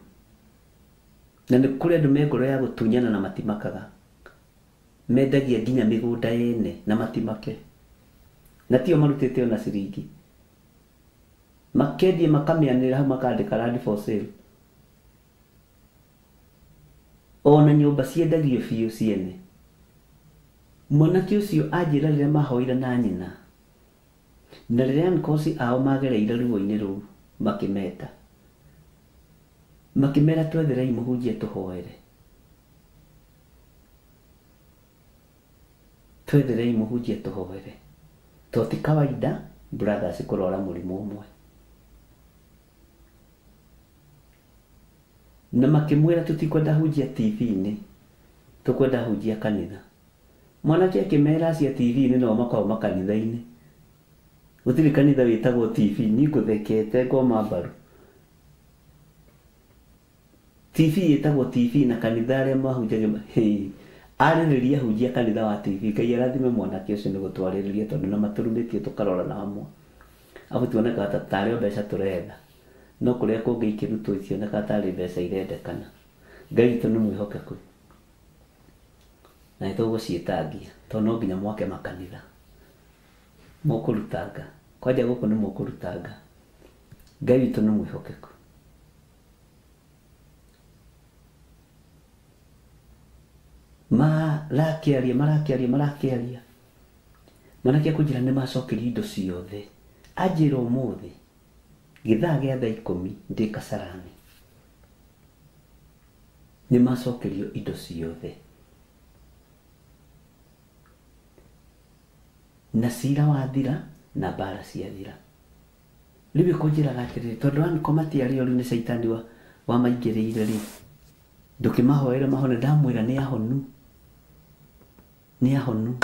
Na nĩ kũrĩ andũ me ngoro ya gũtunyana na matimakaga. Mendagia nginya mĩgũnda yene na matimake. Na tio marutĩte ona ciringi. Makendia makamĩanĩrĩra hau makandĩka land for sale. Ona nyũmba ciendagio biũ ciene. Mwanake ũcio anjĩra rĩrĩa mahoire na nyina. Na rĩrĩa uncles ao magereire ruo-inĩ rũu makĩmeta. Makĩmera twetherei mũhunjia tũhoere. Twetherei mũhunjia tũhoere. To ti kawaida brothers kũrwara mũrimũ ũmwe. Na makĩmwĩra tũtikwenda hunjia TV-inĩ, tũkwenda hunjia kanitha. Mwanake akĩmera acio TV-inĩ nao makoragwo makanitha-inĩ. Gũtirĩ kanitha wĩtagwo TV, niĩ ngũthekete ngoma mbaru. TV ĩtagwo TV na kanitha arĩa mahunjagia hĩ arĩrĩria hunjia kanitha wa TV. Ngai arathime mwanake ũcio nĩ gũtwarĩrĩria tondũ na matũrumĩtie tũkarorana hamwe. Abu tuonekaga tarĩ o mbeca tũretha. No kũrĩa kũngĩ ikĩrutwo itionekaga tarĩ mbeca irendekana. Ngai witũ nĩ mwĩhokeku. Na nĩ tũgũciĩtangia tondũ no nginya mwake makanitha. Mũkũrutanga. Kwanja gũkũ nĩ mũkũrutanga. Ngai witũ nĩ mwĩhokeku. Marakĩaria marakĩaria marakĩaria. Mwanake akũnjĩra nĩ macokerio indo ciothe. Anjĩra ũmũthĩ gĩthaa gĩa thaa 10 ndĩ Kasarani. Nĩ macokerio indo ciothe. Na cira wathira na mbara ciathira. Rĩu ĩkũnjĩraga atĩrĩrĩ, tondũ anko matiarĩ oru nĩ caitani wamaingĩrĩire rĩ, ndũkĩmahoere mahone. Ndamwĩra nĩ ahonu. Nĩ ahonu.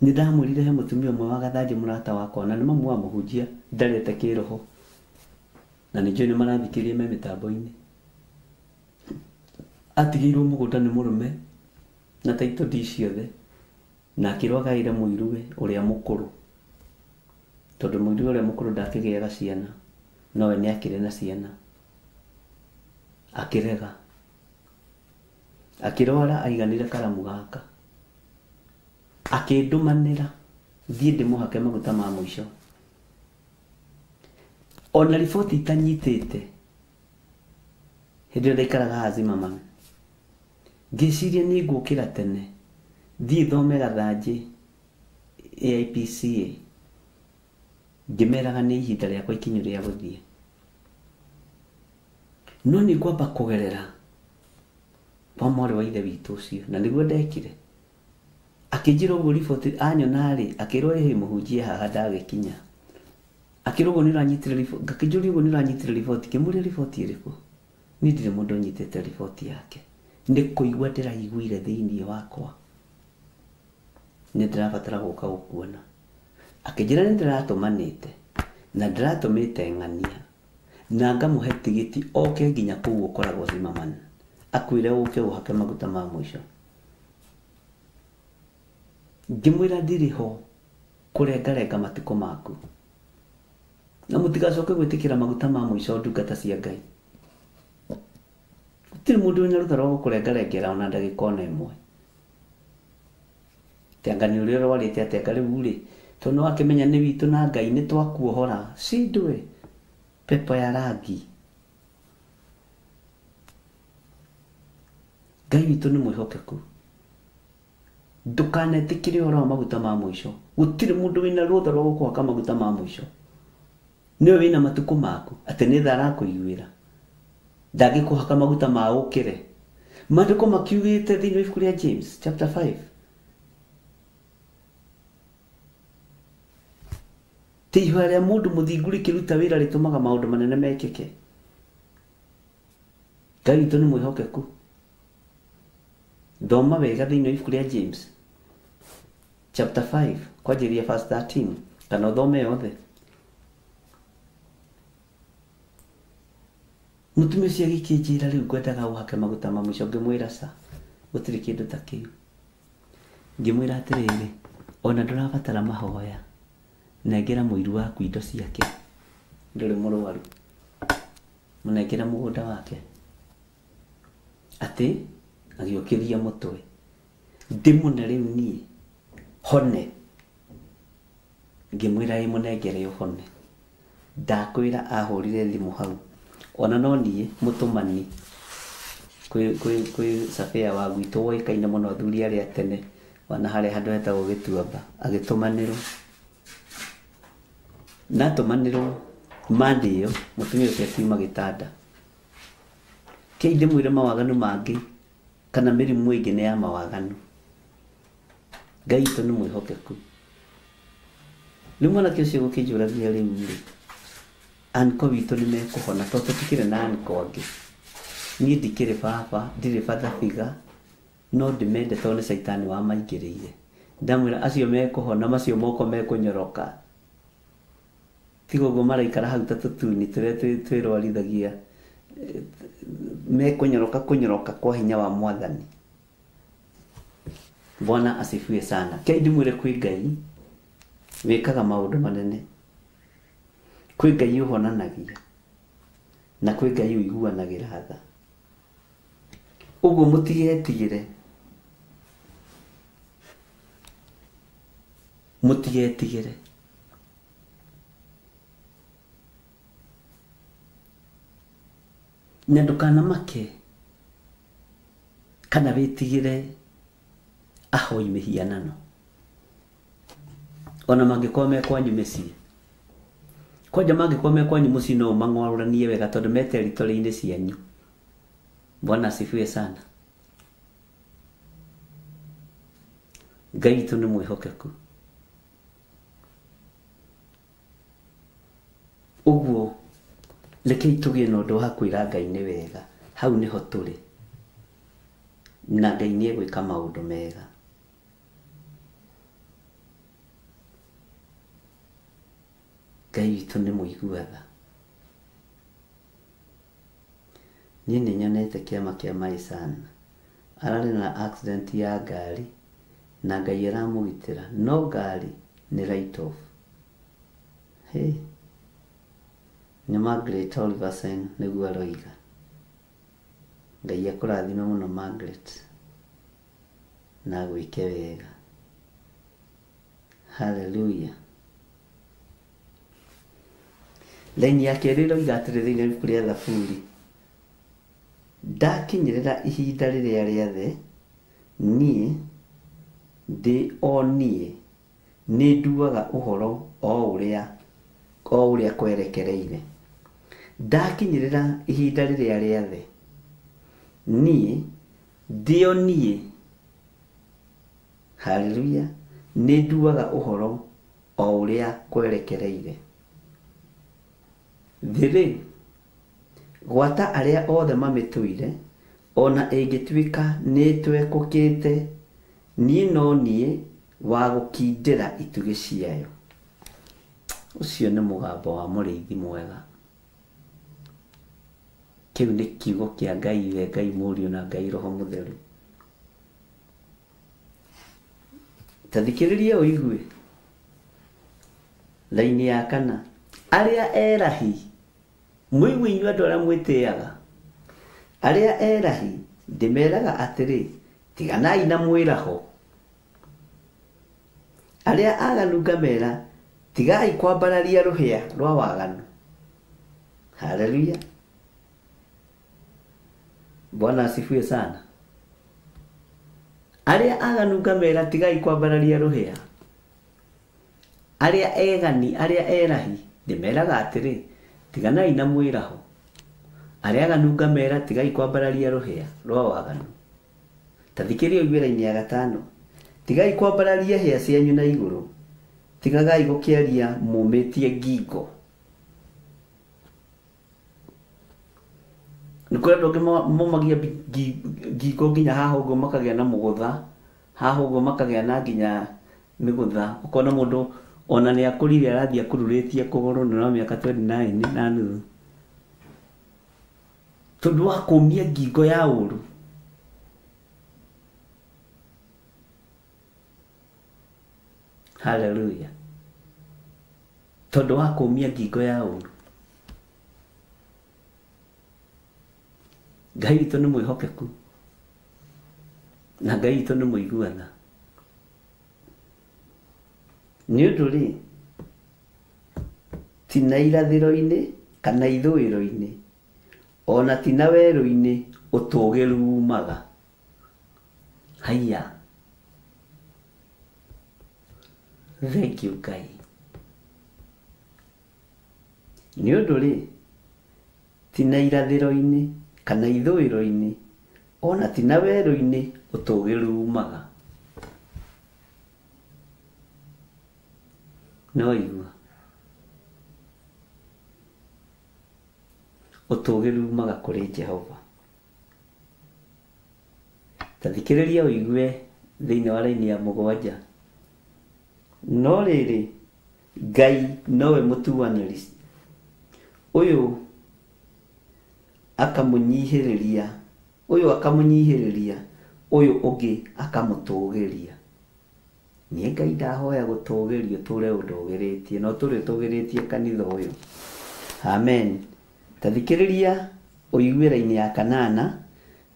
Nĩ ndamwĩrire he mũtumia ũmwe wa Gathanjĩ mũrata wakwa, na nĩ mamu wa mũhunjia ndarete kĩroho. Na nĩ njũĩ nĩ marathikĩrĩria me mĩtambo-inĩ. Atigĩirwo mũgũnda nĩ mũrũme na title deed ciothe, na akĩrwo agaĩre mũiruwe ũrĩa mũkũrũ. Tondũ mũiruwe ũrĩa mũkũrũ ndakĩgĩaga ciana, nowe nĩ akĩrĩ na ciana. Akĩrega. Akĩrwara aiganĩre karamu gaka. Akĩndũmanĩra thiĩ ndĩmũhake maguta ma mũico. Ona riboti itanyitĩte hĩndĩ ĩyo ndaikaraga haha Zimmerman, ngĩciria nĩ ngũkĩra tene thiĩ thome Gathanjĩ AIPCA, ngĩmeraga nĩ ihinda rĩakwa ikinyu rĩa gũthiĩ. No nĩ ngwamba kũgerera kwa mwarĩ wa ithe witũ ũcio, na nĩguo ndekire. Akĩnjĩra ũguo riboti anyona rĩ, akĩrwo ĩhĩ mũhunjia haha ndagĩkinya. Akĩrwo ũguo nĩ ũranyitire riboti, ngakĩnjũria ũguo nĩ ũranyitire riboti, ngĩmũria riboti ĩrĩkũ? Niĩ ndirĩ mũndũ ũnyitĩte riboti yake. Nĩ kũigua ndĩraiguire thĩinĩ wakwa. Nĩ ndĩrabatara gũka gũkuona. Akĩnjĩra nĩ ndĩratũmanĩte, na ndĩratũmĩte ng'ania, na ngamũhe tigiti oke nginya kũu ũkoragwo Zimmerman. Akwĩre ũke ũhake maguta ma mũico. Ngĩmwĩra ndirĩ ho kũrengarenga matukũ maku. Na mũtigacoke gwĩtĩkĩra maguta ma mũico ndungata cia Ngai. Gũtirĩ mũndũ wĩna rũtha rwa gũkũrengarengera ona ndagĩka ona ĩmwe. Tanga nĩ ũrĩa ũrwarĩte atĩ rĩu rĩ, tondũ nĩ wakĩmenya nĩ witũ na Ngai nĩ twakuohora. Shindwe pepo ya rangi. Ngai witũ nĩ mwĩhokeku. Ndũkanetĩkĩre ũhoro wa maguta ma mũico. Gũtirĩ mũndũ wĩna rũtha rwa gũkũhaka maguta ma mũico. Nĩwe wĩna matukũ maku atĩ nĩ tha arakũiguĩra. Ndangĩkũhaka maguta ma ũkĩre. Maandĩko makiugĩte thĩinĩ wa ibuku rĩa James chapter 5. Ti ihoya rĩa mũndũ mũthingu rĩkĩruta wĩra rĩtũmaga maũndũ manene mekĩke. Ngai witũ nĩ mwĩhokeku. Thoma wega thĩinĩ wa ibuku rĩa James chapter 5 kwanjĩrĩria verse 13 kana ũthome yothe. Mũtumia ũcio agĩkĩnjĩra rĩu ngwendaga ũhake maguta ma mũico, ngĩmwĩra ca, gũtirĩ kĩndũ ta kĩu. Ngĩmwĩra atĩrĩrĩ, ona ndũrabatara mahoya, nengera mũiru waku indo ciake, ndũrĩ mũrwaru, mũnengera mũgũnda wake. Atĩ agĩũkĩria mũtwe, ndĩmũne rĩu niĩ hone. Ngĩmwĩra ĩ mũnengere ũhone. Ndakwĩra ahũrire thimũ hau, ona no niĩ mũtũmani kwĩ surveyor wa gwitũ woĩkaine mũno athuri arĩa tene, ona harĩa handũ hetagwo Gĩtuamba, agĩtũmanĩrwo. Na atũmanĩrwo mande ĩyo, mũtumia ũcio akiuma gĩtanda. Kĩi ndĩmwĩre mawaganu mangĩ Kana mĩrimũ ĩngĩ nĩ ya mawaganu. Ngai witũ nĩ mwĩhokeku. Rĩu mwanake ũcio gũkĩnjũragia rĩu rĩ, anko witũ nĩ mekũhona tondũ tũtikĩrĩ na anko angĩ. Niĩ ndikĩrĩ baba, ndirĩ father figure, no ndĩmende tondũ nĩ caitani wamaingĩrĩire. Ndamwĩra acio mekũhona, macio moko mekũnyoroka. Tiga ũguo maraikara hau ta tũtuni tũrĩa twĩrwarithagia, mekũnyoroka kũnyoroka kwa hinya wa mwathani. Bwana asifiwe sana. Kei ndimwĩre kwĩ Ngai wĩkaga maũndũ manene, kwĩ Ngai ũhonanagia, na kwĩ Ngai ũiguanagĩra tha. Ũguo mũtigetigĩre, mũtigetigĩre. Na ndũkanamake kana wĩtigĩre ahoi mĩhianano, ona mangĩkorwo me kwanyu mĩciĩ. Kwanja mangĩkorwo me kwanyu mũciĩ no ũmang'warũranie wega tondũ me territory-inĩ cianyu. Bwana asifiwe sana. Ngai witũ nĩ mwĩhokeku. Ũguo rekei tũgĩe na ũndũ wa kwĩra Ngai nĩ wega. Hau nĩho tũrĩ. Na Ngai nĩ egwĩka maũndũ mega. Ngai witũ nĩ mũigua tha. Niĩ nĩ nyonete kĩama kĩa Maisana. Ararĩ na accident ya ngari na Ngai aramũgitĩra, no ngari nĩ write off. Hey. Nĩ Margaret Oliverson nĩguo aroiga. Ngai akũrathime mũno Margaret, na agwĩke wega. Hallelujah. Laini ya kerĩ ĩroiga atĩrĩ thĩinĩ wa ibuku rĩa Thaburi, ndakinyĩrĩra ihinda rĩrĩa rĩathe, niĩ ndĩ o niĩ nĩ nduaga ũhoro o ũrĩa kwerekereire. Ndakinyĩrĩra ihinda rĩrĩa rĩathe, niĩ ndĩ o niĩ, haleluya, nĩ nduaga ũhoro o ũrĩa kwerekereire. Thĩ-rĩ, gwata arĩa othe mamĩtũire, ona ĩngĩtuĩka nĩĩtwekũkĩte, niĩ no niĩ wa gũkindĩra itugĩ ciayo. Ũcio nĩ mũgambo wa mũrĩithi mwega. Kĩu nĩ kiugo kĩa Ngai we, Ngai Mũriũ na Ngai Roho Mũtheru. Ta thikĩrĩria ũigue. Laini ya kana, arĩa erahi, mũigue inyuĩ andũ arĩa mwĩtĩaga, arĩa erahi ndĩmeraga atĩrĩ, tiganai na mwĩraho. Arĩa aganu ngamera, tigai kwambararia rũhĩa rwa waganu. Haleluya. Bwana asifiwe sana. Arĩa aganu ngamera, tigai kwambararia rũhĩa. Arĩa egani, arĩa erahi ndĩmeraga atĩrĩ, tiganai na mwĩraho. Arĩa aganu ngamera, tigai kwambararia rũhĩa rwa waganu. Ta thikĩrĩria ũigue raini ya gatano, tigai kwambararia hĩa cianyu na igũrũ, tigagai gũkĩaria mũmĩtie ngingo. Nĩ kũrĩ andũ angĩ momagia ngingo nginya haha ũguo makagĩa na mũgũtha, haha ũguo makagĩa na nginya mĩgũtha. Ũkona mũndũ ona nĩ akũrire arathiĩ akururĩtie kũgũrũ na no mĩaka 29 na nuthu, tondũ wa kũmia ngingo ya ũru. Hallelujah. Tondũ wa kũmia ngingo ya ũru. Ngai witũ nĩ mwĩhokeku na Ngai witũ nĩ mũigua tha. Nĩ ũndũ rĩ, ti na irathĩro-inĩ kana ithũĩro-inĩ, ona ti na werũ-inĩ ũtũgĩru umaga. Haiya. Thank you Ngai. Nĩ ũndũ rĩ, ti na irathĩro-inĩ kana ithũĩro-inĩ, Ona ti na werũ-inĩ ũtũgĩru umaga. No igua. Ũtũgĩru umaga kũrĩ Jehova. Ta thikĩrĩria ũigue thĩinĩ wa raini ya 7. No rĩrĩ, Ngai nowe mũtuanĩri. Ũyũ akamũnyihĩrĩria, ũyũ akamũnyihĩrĩria, ũyũ ũngĩ akamũtũgĩria. Niĩ Ngai ndahoya gũtũgĩrio tũre ũndũgĩrĩtie, no tũrĩ ũtũgĩrĩtie kanitha ũyũ. Amen. Ta thikĩrĩria ũigue raini ya 8,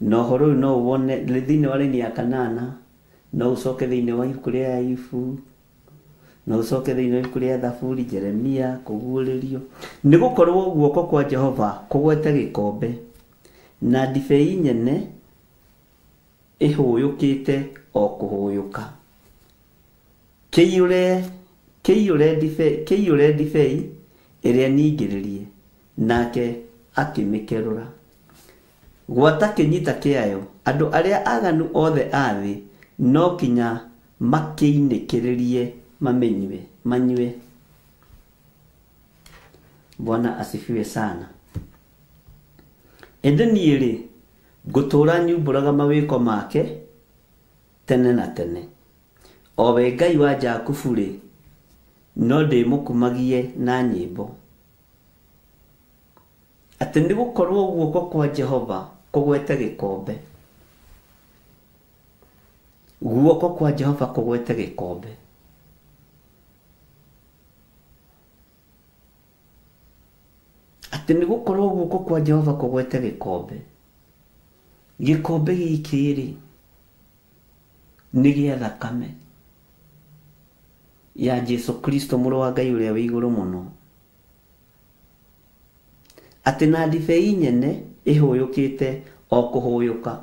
na ũhoro ũyũ no wone thĩinĩ wa raini ya 8, no ũcoke thĩinĩ wa ibuku rĩa Ayubu, no ũcoke thĩinĩ wa ibuku rĩa Thaburi, Jeremia, kũguũrĩrio. Nĩ gũkorwo guoko kwa Jehova kũgwete gĩkombe, na ndibei nyene ĩhũyũkĩte o kũhũyũka. Kĩiyũre ndibei ĩrĩa ningĩrĩrie, nake akĩmĩkerũra. Gwata kĩnyita kĩayo, andũ arĩa aganu othe a thĩ no kinya makĩinĩkĩrĩrie mamenywe, manyue. Bwana asifiwe sana. Ĩndĩ niĩ rĩ, ngũtũũra nyumbũraga mawĩko make tene na tene. O we Ngai wa Jakubu rĩ, no ndĩmũkumagie na nyĩmbo. Atĩ nĩ gũkorwo guoko kwa Jehova kũgwete gĩkombe. Guoko kwa Jehova kũgwete gĩkombe. Atĩ nĩ gũkorwo guoko kwa Jehova kũgwete gĩkombe. Gĩkombe gĩkĩ rĩ, nĩ gĩa thakame ya Jesu Kristo mũrũ wa Ngai ũrĩa wĩ igũrũ mũno. Atĩ na ndibei nyene ĩhũyũkĩte o kũhũyũka.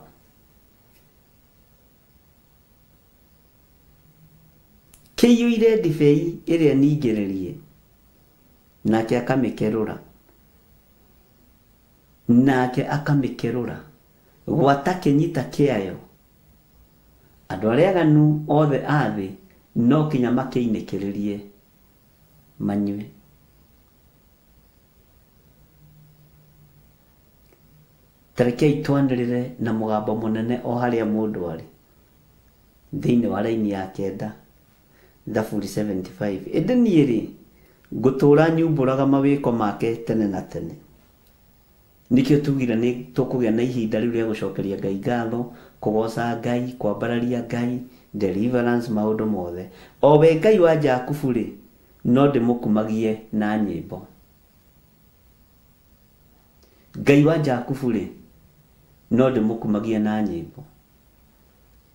Kĩiyũire ndibei ĩrĩa ningĩrĩrie, nake akamĩkerũra. Nake akamĩkerũra. Gwata kĩnyita kĩayo. Andũ arĩa aganu othe a thĩ no kinya makĩinĩkĩrĩrie manyue. Ta rekei twanĩrĩre na mũgambo mũnene o harĩa mũndũ arĩ. Thĩinĩ wa raini ya 9, Thaburi 75. Ĩndĩ niĩ rĩ, ngũtũũra nyumbũraga mawĩko make tene na tene. Nĩkĩo tugire nĩ tũkũgĩa na ihinda rĩu rĩa gũcokeria Ngai ngatho, kũgoca Ngai, kwambararia Ngai, deliverance, maũndũ mothe. O we Ngai wa Jakubu rĩ, no ndĩmũkumagie na nyĩmbo. Ngai wa Jakubu rĩ, no ndĩmũkumagie na nyĩmbo.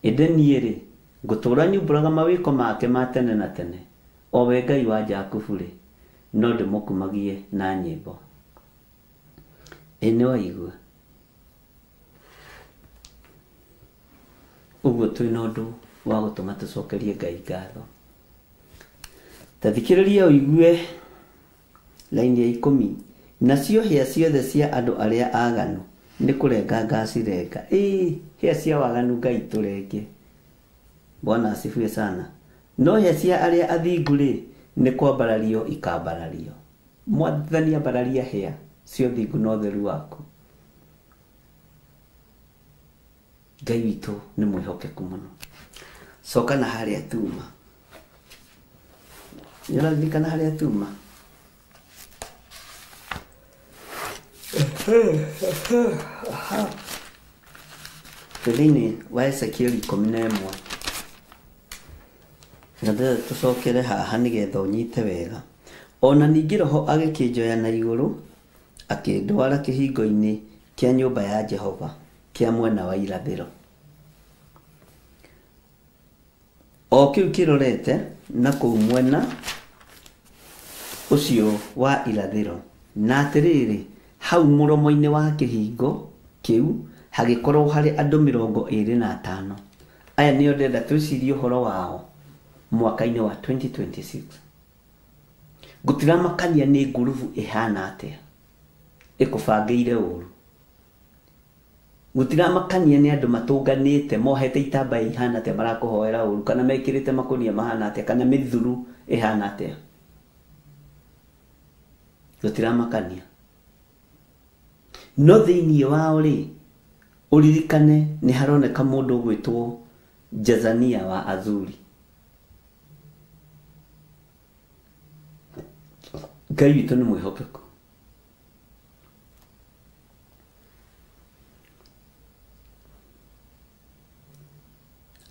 Ĩndĩ niĩ rĩ, ngũtũũra nyumbũraga mawĩko make ma tene na tene. O we Ngai wa Jakubu rĩ, no ndĩmũkumagie na nyĩmbo. Ĩ nĩ waigua? Ũguo twĩna ũndũ wa gũtũma tũcokerie Ngai ngatho. Ta thikĩrĩria ũigue laini ya 10. Nacio hĩa ciothe cia andũ arĩa aganu nĩ kũrenga ngacirenga. Ĩĩ, hĩa cia waganu Ngai tũrenge. Bwana asifiwe sana. No hĩa cia arĩa athingu rĩ, nĩ kwambarario ikambarario. Mwathani ambararia hĩa cia ũthingu na ũtheru waku. Ngai witũ nĩ mwĩhokeku mũno. Coka na harĩa tuma. Nĩ ũraririkana harĩa tuma? Thĩinĩ wa Ezekiel 11. Na ndĩrenda tũcokere haha nĩgetha ũnyite wega. Ona ningĩ Roho agĩkĩnjoya na igũrũ, akĩndwara kĩhingo-inĩ kĩa nyũmba ya Jehova kĩa mwena wa irathĩro. O kĩu kĩrorete na kũu mwena ũcio wa irathĩro. Na atĩrĩrĩ, hau mũromo-inĩ wa kĩhingo kĩu hagĩkorwo harĩ andũ 25. Aya nĩo ndĩrenda twĩcirie ũhoro wao mwaka-inĩ wa 2026. Gũtiramakania nĩ ngurubu ĩhana atĩa ĩkũbangĩire ũru. Gũtiramakania nĩ andũ matũnganĩte mohete itambaya ihana atĩa marakũhoera ũru, kana mekĩrĩte makũnia mahana atĩa, kana mĩthuru ĩhana atĩa. Gũtiramakania. No thĩinĩ wao rĩ, ũririkane nĩ haroneka mũndũ ũgwĩtwo Jazania wa Azuri. Ngai witũ nĩ mwĩhokeku.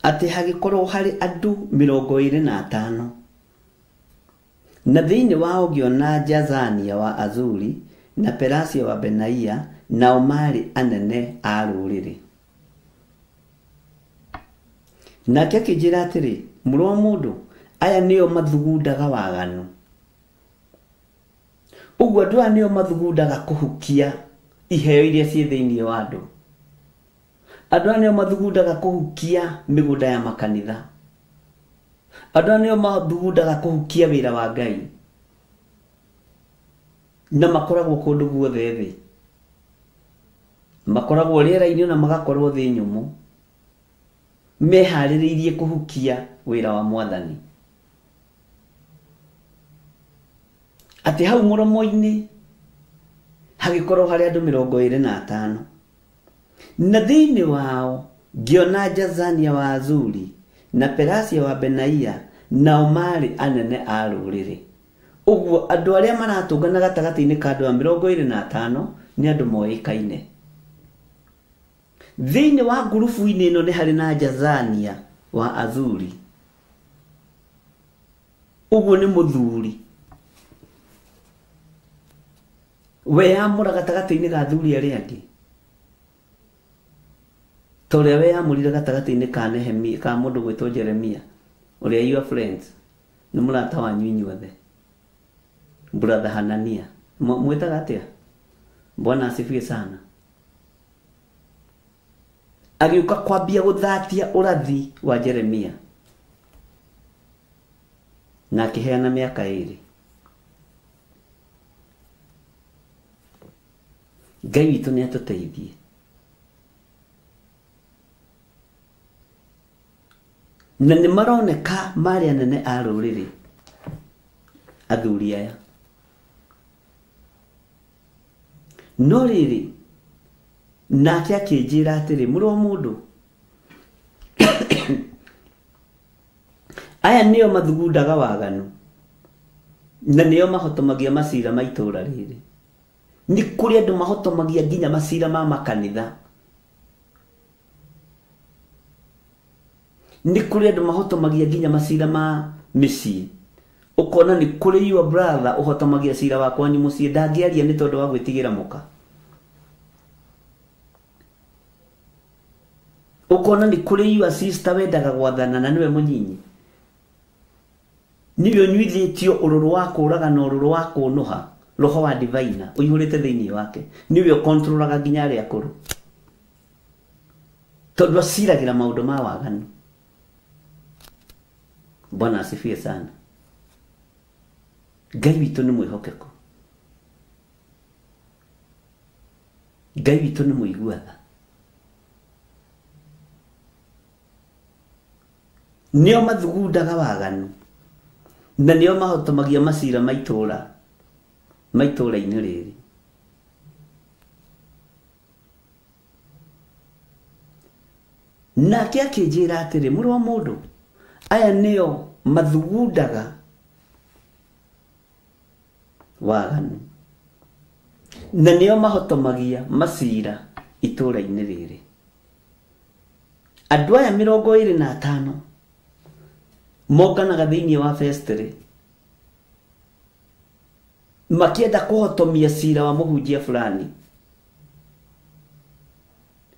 Atĩ hagĩkorwo harĩ andũ 25, na thĩinĩ wao ngĩona Jazania wa Azuri na Perasia wa Benaia, nao maarĩ anene a rũrĩrĩ. Nake akĩnjĩra atĩrĩ, mũrũ wa mũndũ, aya nĩo mathugundaga waganu. Ũguo andũ aya nĩo mathugundaga kũhukia iheo iria ciĩ thĩinĩ wa andũ. Andũ aya nĩo mathugundaga kũhukia mĩgũnda ya makanitha. Andũ aya nĩo mathugundaga kũhukia wĩra wa Ngai. Na makoragwo kũndũ guothe thĩ. Makoragwo rĩera-inĩ na magakorwo thĩ nyũmũ. Meharĩrĩirie kũhukia wĩra wa Mwathani. Atĩ hau mũromo-inĩ hagĩkorwo harĩ andũ 25. Na thĩinĩ wao ngĩona Jazania wa Azuri na Perasia wa Benaia, nao maarĩ anene a rũrĩrĩ. Ũguo andũ arĩa maratũngana gatagatĩ-inĩ ka andũ a 25 nĩ andũ moĩkaine. Thĩinĩ wa ngurubu-inĩ ĩno nĩ harĩ na Jazania wa Azuri. Ũguo nĩ mũthuri. Weyamũra gatagatĩ-inĩ ga athuri arĩa angĩ. Ta ũrĩa weyamũrire gatagatĩ-inĩ ka Nehemia, ka mũndũ gwĩtwo Jeremia, ũrĩa your friends, nĩ mũrata wanyu inyuothe. Brother Hanania. Mwĩtaga atĩa? Bwana asifiwe sana. Agĩũka kwambia gũthatia ũrathi wa Jeremia. Na akĩheana mĩaka 2. Ngai witũ nĩ atũteithie. Na nĩ maroneka marĩ anene a rũrĩrĩ athuri aya. No rĩrĩ, nake akĩnjĩra atĩrĩ, mũrũ wa mũndũ, aya nĩo mathugundaga waganu na nĩo mahotomagia macira ma itũũra rĩrĩ. Nĩ kũrĩ andũ mahotomagia nginya macira ma makanitha. Nĩ kũrĩ andũ mahotomagia nginya macira ma mĩciĩ. Ũkona nĩ kũrĩ your brother ũhotomagia cira wa kwanyu mũciĩ, ndangĩaria nĩ tondũ wa gwĩtigĩra mũka. Ũkona nĩ kũrĩ your sister wendaga gwathana na nĩwe mũnyinyi. Nĩwe ũnyuithĩtio ũrũrũ wa kũũraga na ũrũrũ wa kũũnũha, roho wa divina ũihũrĩte thĩinĩ wake. Nĩwe ũkontrolaga nginya arĩa akũrũ. Tondũ aciragĩra maũndũ ma waganu. Bwana asifiwe sana. Ngai witũ nĩ mwĩhokeku. Ngai witũ nĩ mũigua tha. Nĩo mathugundaga waganu na nĩo mahotomagia macira ma itũũra, ma itũũra-inĩ rĩrĩ. Nake akĩnjĩra atĩrĩ, mũrũ wa mũndũ, aya nĩo mathugundaga waganu na nĩo mahotomagia macira itũũra-inĩ rĩrĩ. Andũ aya 25 monganaga thĩinĩ wa festry makĩenda kũhotomia cira wa mũhunjia fulani.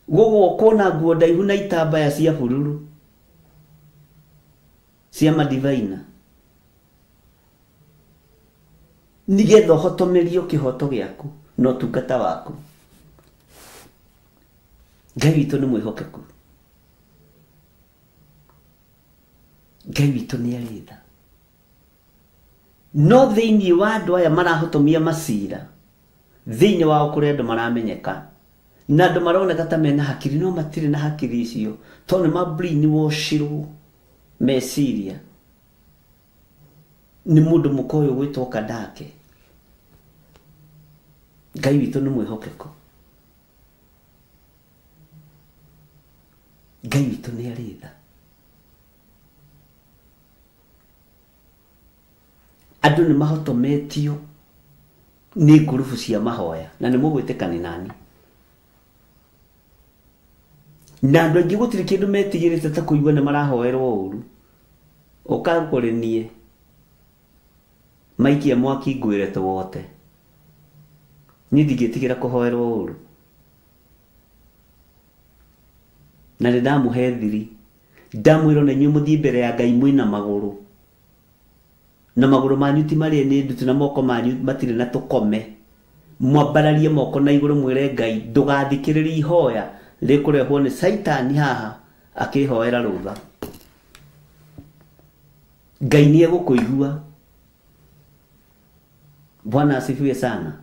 Gũgũkwo na nguo ndaihu na itambaya cia bururu cia madivaina nĩgetha ũhotomerio kĩhoto gĩaku na ũtungata waku. Ngai witũ nĩ mwĩhokeku. Ngai witũ nĩ arĩ tha. No thĩinĩ wa andũ aya marahotomia macira, thĩinĩ wao kũrĩ andũ maramenyeka Na andũ maroneka ta mena hakiri no matirĩ na hakiri icio tondũ nĩ ma brainwashirwo meciria nĩ mũndũ mũka ũyũ gwĩtwo Kandake. Ngai witũ nĩ mwĩhokeku. Ngai witũ nĩ arĩ tha. Andũ nĩ mahotometio nĩ ngurubu cia mahoya na nĩ mũgwĩtĩkani nani. Na andũ aingĩ gũtirĩ kĩndũ metigĩrĩte ta kũigua nĩ marahoerwo ũru. Ũka kũrĩ niĩ maikia mwaki ngwĩre tũwote. Niĩ ndingĩtigĩra kũhoerwo ũru. Na nĩ ndamũhe thiri. Ndamwĩra ona inyuĩ mũthiĩ mbere ya Ngai mwĩna magũrũ. Na magũrũ manyu ti marĩa nĩ ndutu na moko manyu matirĩ na tũkome. Mwambararie moko na igũrũ mwĩre Ngai ndũgathikĩrĩrie ihoya rĩkũrehwo nĩ Caitani haha akĩhoera rũtha. Ngai nĩ egũkũigua. Bwana asifiwe sana.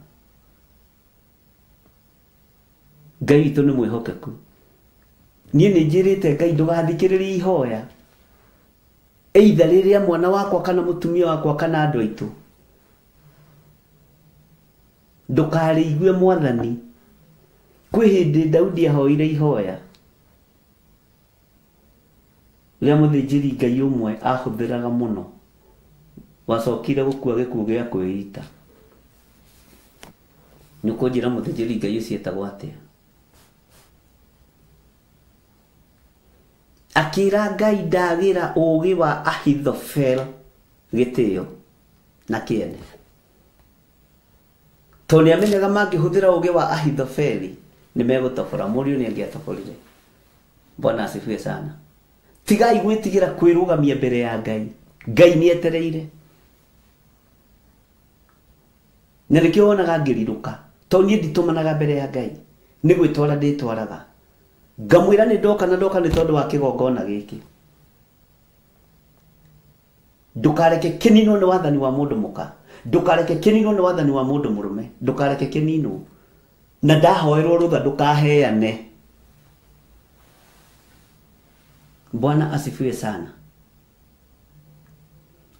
Ngai witũ nĩ mwĩhokeku. Niĩ nĩ njĩrĩte Ngai ndũgathikĩrĩrie ihoya either rĩrĩa mwana wakwa kana mũtumia wakwa kana andũ aitũ. Ndũkarĩigue mwathani. Kwĩ hĩndĩ Daudi ahoire ihoya rĩa mũthĩnjĩri Ngai ũmwe ahũthĩraga mũno wacokire gũkua gĩkuũ gĩa kwĩita. Nĩ ũkũnjĩra mũthĩnjĩri Ngai ũcio etagwo atĩa? Akĩra Ngai ndagĩra ũũgĩ wa Ahithofel gĩtĩo na kĩene. Tondũ nĩamenyaga mangĩhũthĩra ũũgĩ wa Ahithofeli nĩ megũtobora. Mũriũ nĩ angĩatoborire. Bwana asifiwe sana. Tigai gwĩtigĩra kwĩrũgamia mbere ya Ngai. Ngai nĩ etereire. Na nĩkĩo wonaga ngĩrirũka. Tondũ niĩ nditũmanaga mbere ya Ngai. Nĩ gwĩtwara ndĩtwaraga. Ngamwĩra nĩ ndoka na ndoka nĩ tondũ wa kĩgongona gĩkĩ. Ndũkareke kĩninwo nĩ wathani wa mũndũ mũka. Ndũkareke kĩninwo nĩ wathani wa mũndũ mũrũme. Ndũkareke kĩninwo. Na ndahoerwo rũtha ndũkaheane. Bwana asifiwe sana.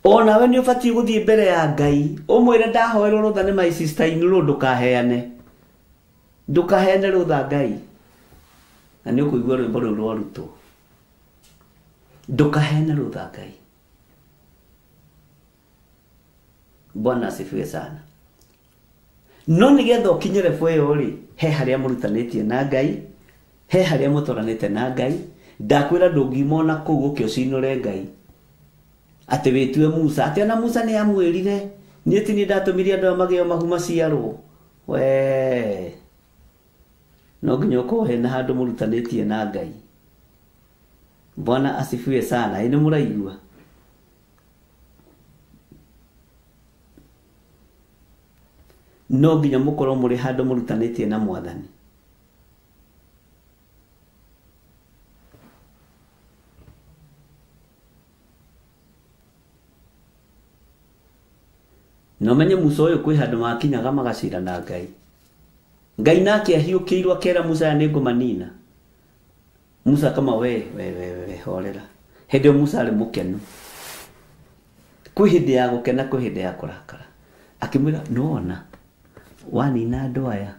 Onawe nĩ ũbatiĩ gũthiĩ mbere ya Ngai ũmwĩre ndahoerwo rũtha nĩ my sister in law ndũkaheane. Ndũkaheane rũtha Ngai. Na nĩ ũkũigua rwĩmbo rũu rwarutwo. Ndũkaheane rũtha Ngai. Bwana asifiwe sana. No nĩgetha ũkinye level ĩyo rĩ, he harĩa mũrutanĩtie na Ngai, he harĩa mũtwaranĩte na Ngai. Ndakwĩra ndũngiuma ona kũu ũke ũcinũre Ngai. Atĩ wĩtue Musa, atĩ ona Musa nĩ amwĩrire, niĩ ti niĩ ndatũmire andũ aya magĩo mahu maciarwo. Wee. No nginya ũkorwo hena handũ mũrutanĩtie na Ngai. Bwana asifiwe sana. Ĩ nĩ mũraigua? No nginya mũkorwo mũrĩ handũ mũrutanĩtie na mwathani. Na ũmenye Musa ũyũ kwĩ handũ makinyaga magacira na Ngai. Ngai nake ahiũkĩirwo akera Musa aya nĩngũmanina. Musa kama we we we we horera. Hĩndĩ ĩyo Musa arĩ mũkenu. Kwĩ hĩndĩ ya gũkena kwĩ hĩndĩ ya kũrakara. Akĩmwĩra nĩwona wanina andũ aya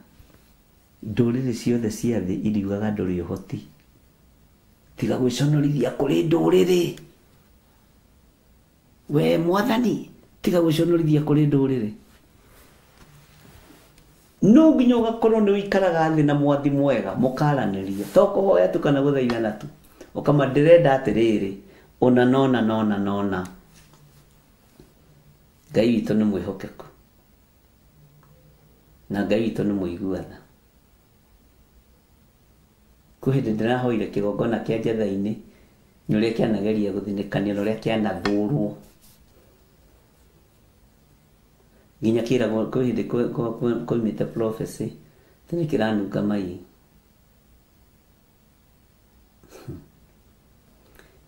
ndũrĩrĩ ciothe cia thĩ iriugaga ndũrĩ ũhoti. Tiga gwĩconorithia kũrĩ ndũrĩrĩ. We mwathani tiga gwĩconorithia kũrĩ ndũrĩrĩ. No nginya ũgakorwo nĩ ũikaraga thĩ na mwathi mwega mũkaranĩria to kũhoya tu kana gũthaithana tu. Ũkama ndĩrenda atĩrĩrĩ ũna nona nona nona. Ngai witũ nĩ mwĩhokeku. Na Ngai witũ nĩ mũigua tha. Kwĩ hĩndĩ ndĩrahoire kĩgongona kĩa njetha-inĩ nĩ ũrĩa kĩanageria gũthinĩkanio na ũrĩa kĩanathũrwo. Nginya kĩragwo kwĩ hĩndĩ koimĩte prophecy atĩ nĩ kĩranunga mai.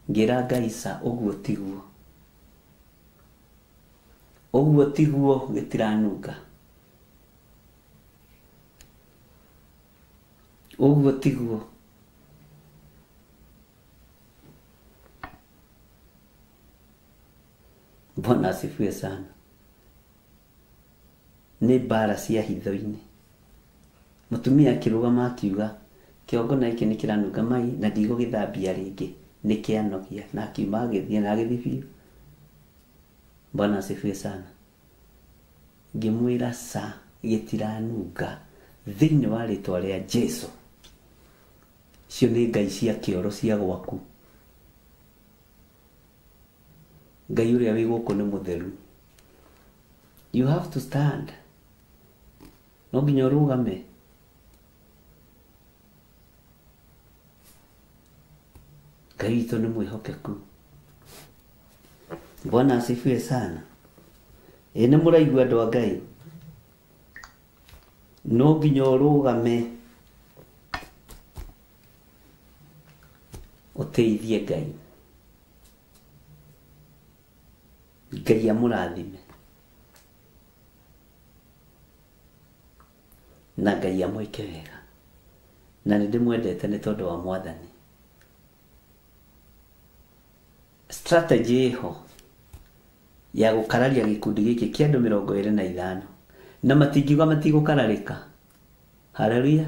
Ngĩra Ngai ca ũguo tiguo. Ũguo tiguo gĩtiranunga. Ũguo tiguo. Bwana asifiwe sana. Nĩ mbara cia hitho-inĩ. Mũtumia akĩrũgama akiuga kĩongo na gĩkĩ nĩ kĩranunga mai na ndigũgĩthambia rĩngĩ, nĩ kĩanogia, na akiuma agĩthiĩ na agĩthiĩ biũ. Bwana asifiwe sana. Ngĩmwĩra ca gĩtiranunga thĩinĩ wa rĩtwa rĩa Jesu. Icio nĩ ngai cia kĩoro cia gwaku. Ngai ũrĩa wĩ gũkũ nĩ mũtheru. You have to stand. No nginya ũrũgame. Ngai witũ nĩ mwĩhokeku. Bwana asifiwe sana. Ĩ nĩ mũraigua andũ a Ngai? No nginya ũrũgame ũteithie Ngai. Ngai amũrathime na Ngai amwĩke wega, na nĩ ndĩmwendete nĩ tondũ wa Mwathani. Strategy ĩho ya gũkararia gĩkundi gĩkĩ kĩa andũ 25 na matingiuga matigũkararĩka. Haleluya,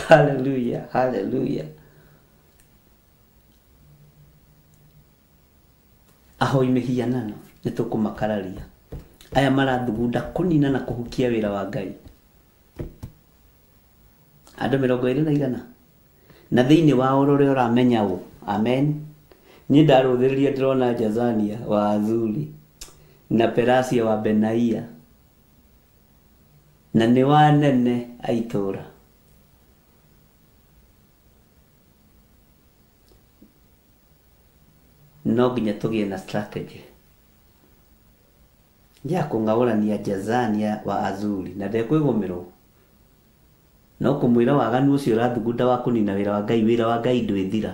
haleluya, haleluya. Ahoi mĩhianano nĩ tũkũmakararia. Aya marathugunda kũnina na kũhukia wĩra wa Ngai. Andũ 200 na thĩinĩ wao ũrĩa ũramenya ũ. Amen. Niĩ ndarũthĩrĩria ndĩrona Jazania wa Azuri na Perasia wa Benaia na nĩ wanene a itũũra. No nginya tũgĩe na strategy ya kũng'aũrania Jazania wa Azuri na ndekwĩgũmĩrwo. No kũmwĩra waganu ũcio ũrathugunda wa kũnina wĩra wa Ngai, wĩra wa Ngai ndwĩthira.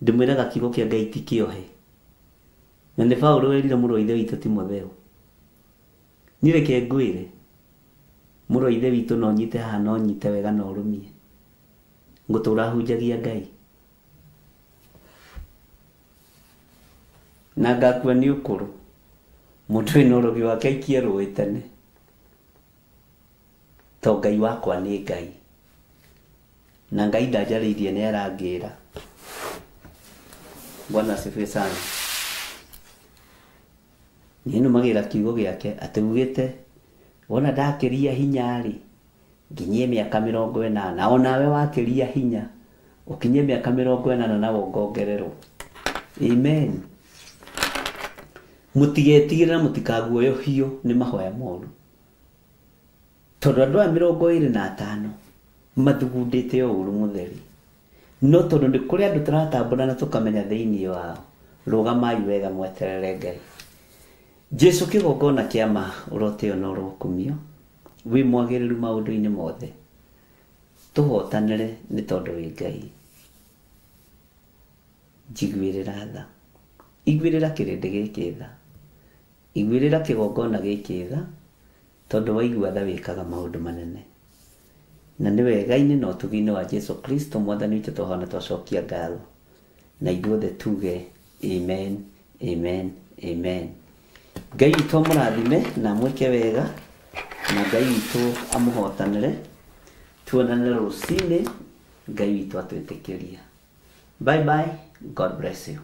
Ndĩmwĩraga kiugo kĩa Ngai ti kĩohe. Na nĩ Paũlũ werire mũrũ wa ithe witũ Timotheo, niĩ reke ngwĩre mũrũ wa ithe witũ no nyite haha no nyite wega na ũrũmie, ngũtũra hunjagia Ngai na ngakua nĩ ũkũrũ. Mũndũ wĩna ũrogi wake aikie rũĩ tene, to Ngai wakwa nĩ Ngai na Ngai ndanjarĩirie nĩ arangĩra. Bwana asifiwe sana. Niĩ nũmagĩrĩra kiugo gĩake atĩ ugĩte wona ndakĩria hinya rĩ nginyie mĩaka 80, onawe wakĩria hinya ũkinyie mĩaka 80 na wongongererwo. Amen. Mũtigetigĩre na mũtikaguoyohio nĩ mahoya moru, tondũ andũ aya 25 mathugundĩte o ũru mũtheri. No tondũ nĩ kũrĩ andũ tũratambũra na tũkamenya thĩinĩ wao, rũgamai wega mweterere Ngai. Jesu kĩgongona kĩa ma ũrotĩo na ũrokumio, wĩ mwagĩrĩru maũndũ-inĩ mothe. Tũhotanĩre nĩ tondũ wĩ Ngai. Njiguĩrĩra tha, iguĩrĩra kĩrĩndĩ gĩkĩ tha, iguĩrĩra kĩgongona gĩkĩ tha, tondũ waigua tha wĩkaga maũndũ manene. Na nĩ wega-inĩ na ũtugi-inĩ wa Jesu Kristo Mwathani witũ tũhona twacokia ngatho, na ithuothe tuge amen, amen, amen. Ngai witũ amũrathime na amwĩke wega, na Ngai witũ amũhotanĩre. Tuonane rũcinĩ, Ngai witũ atwĩtĩkĩria. Bye bye, God bless you.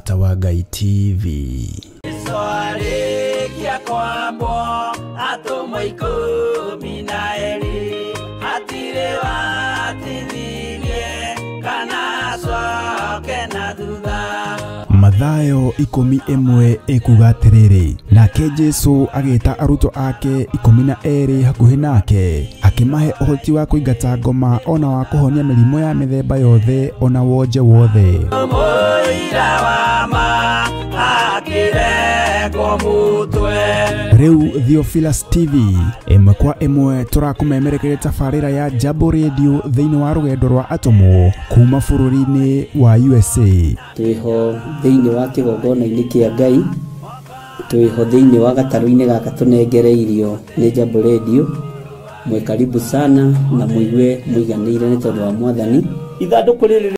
Mũrata wa Ngai TV. Swarĩkia kwambwo atũmwo 12 hatirĩ watithirie kana acoke na thutha. Mathayo 11 ĩkuga atĩrĩrĩ, nake Jesũ agĩta arutwo ake 12 hakuhĩ nake, akĩmahe ũhoti wa kũingata ngoma ona wa kũhonia mĩrimũ ya mĩthemba yothe ona wonje wothe. Mũira wa ma akĩrengwo mũtwe. Rĩu Theophilus TV ĩmwe kwa ĩmwe tũrakũmemerekeria tabarĩra ya Jambo Radio thĩinĩ wa rũgendo rwa atũmwo kuma bũrũri-inĩ wa USA. Twĩho thĩinĩ wa kĩgongona-inĩ kĩa Ngai, twĩho thĩinĩ wa gatarũ-inĩ gaka tũnengereirio nĩ Jambo Radio. Mwĩ karibu sana na mũigue mũiganĩire nĩ tondũ wa Mwathani. Ithandũkũ rĩrĩ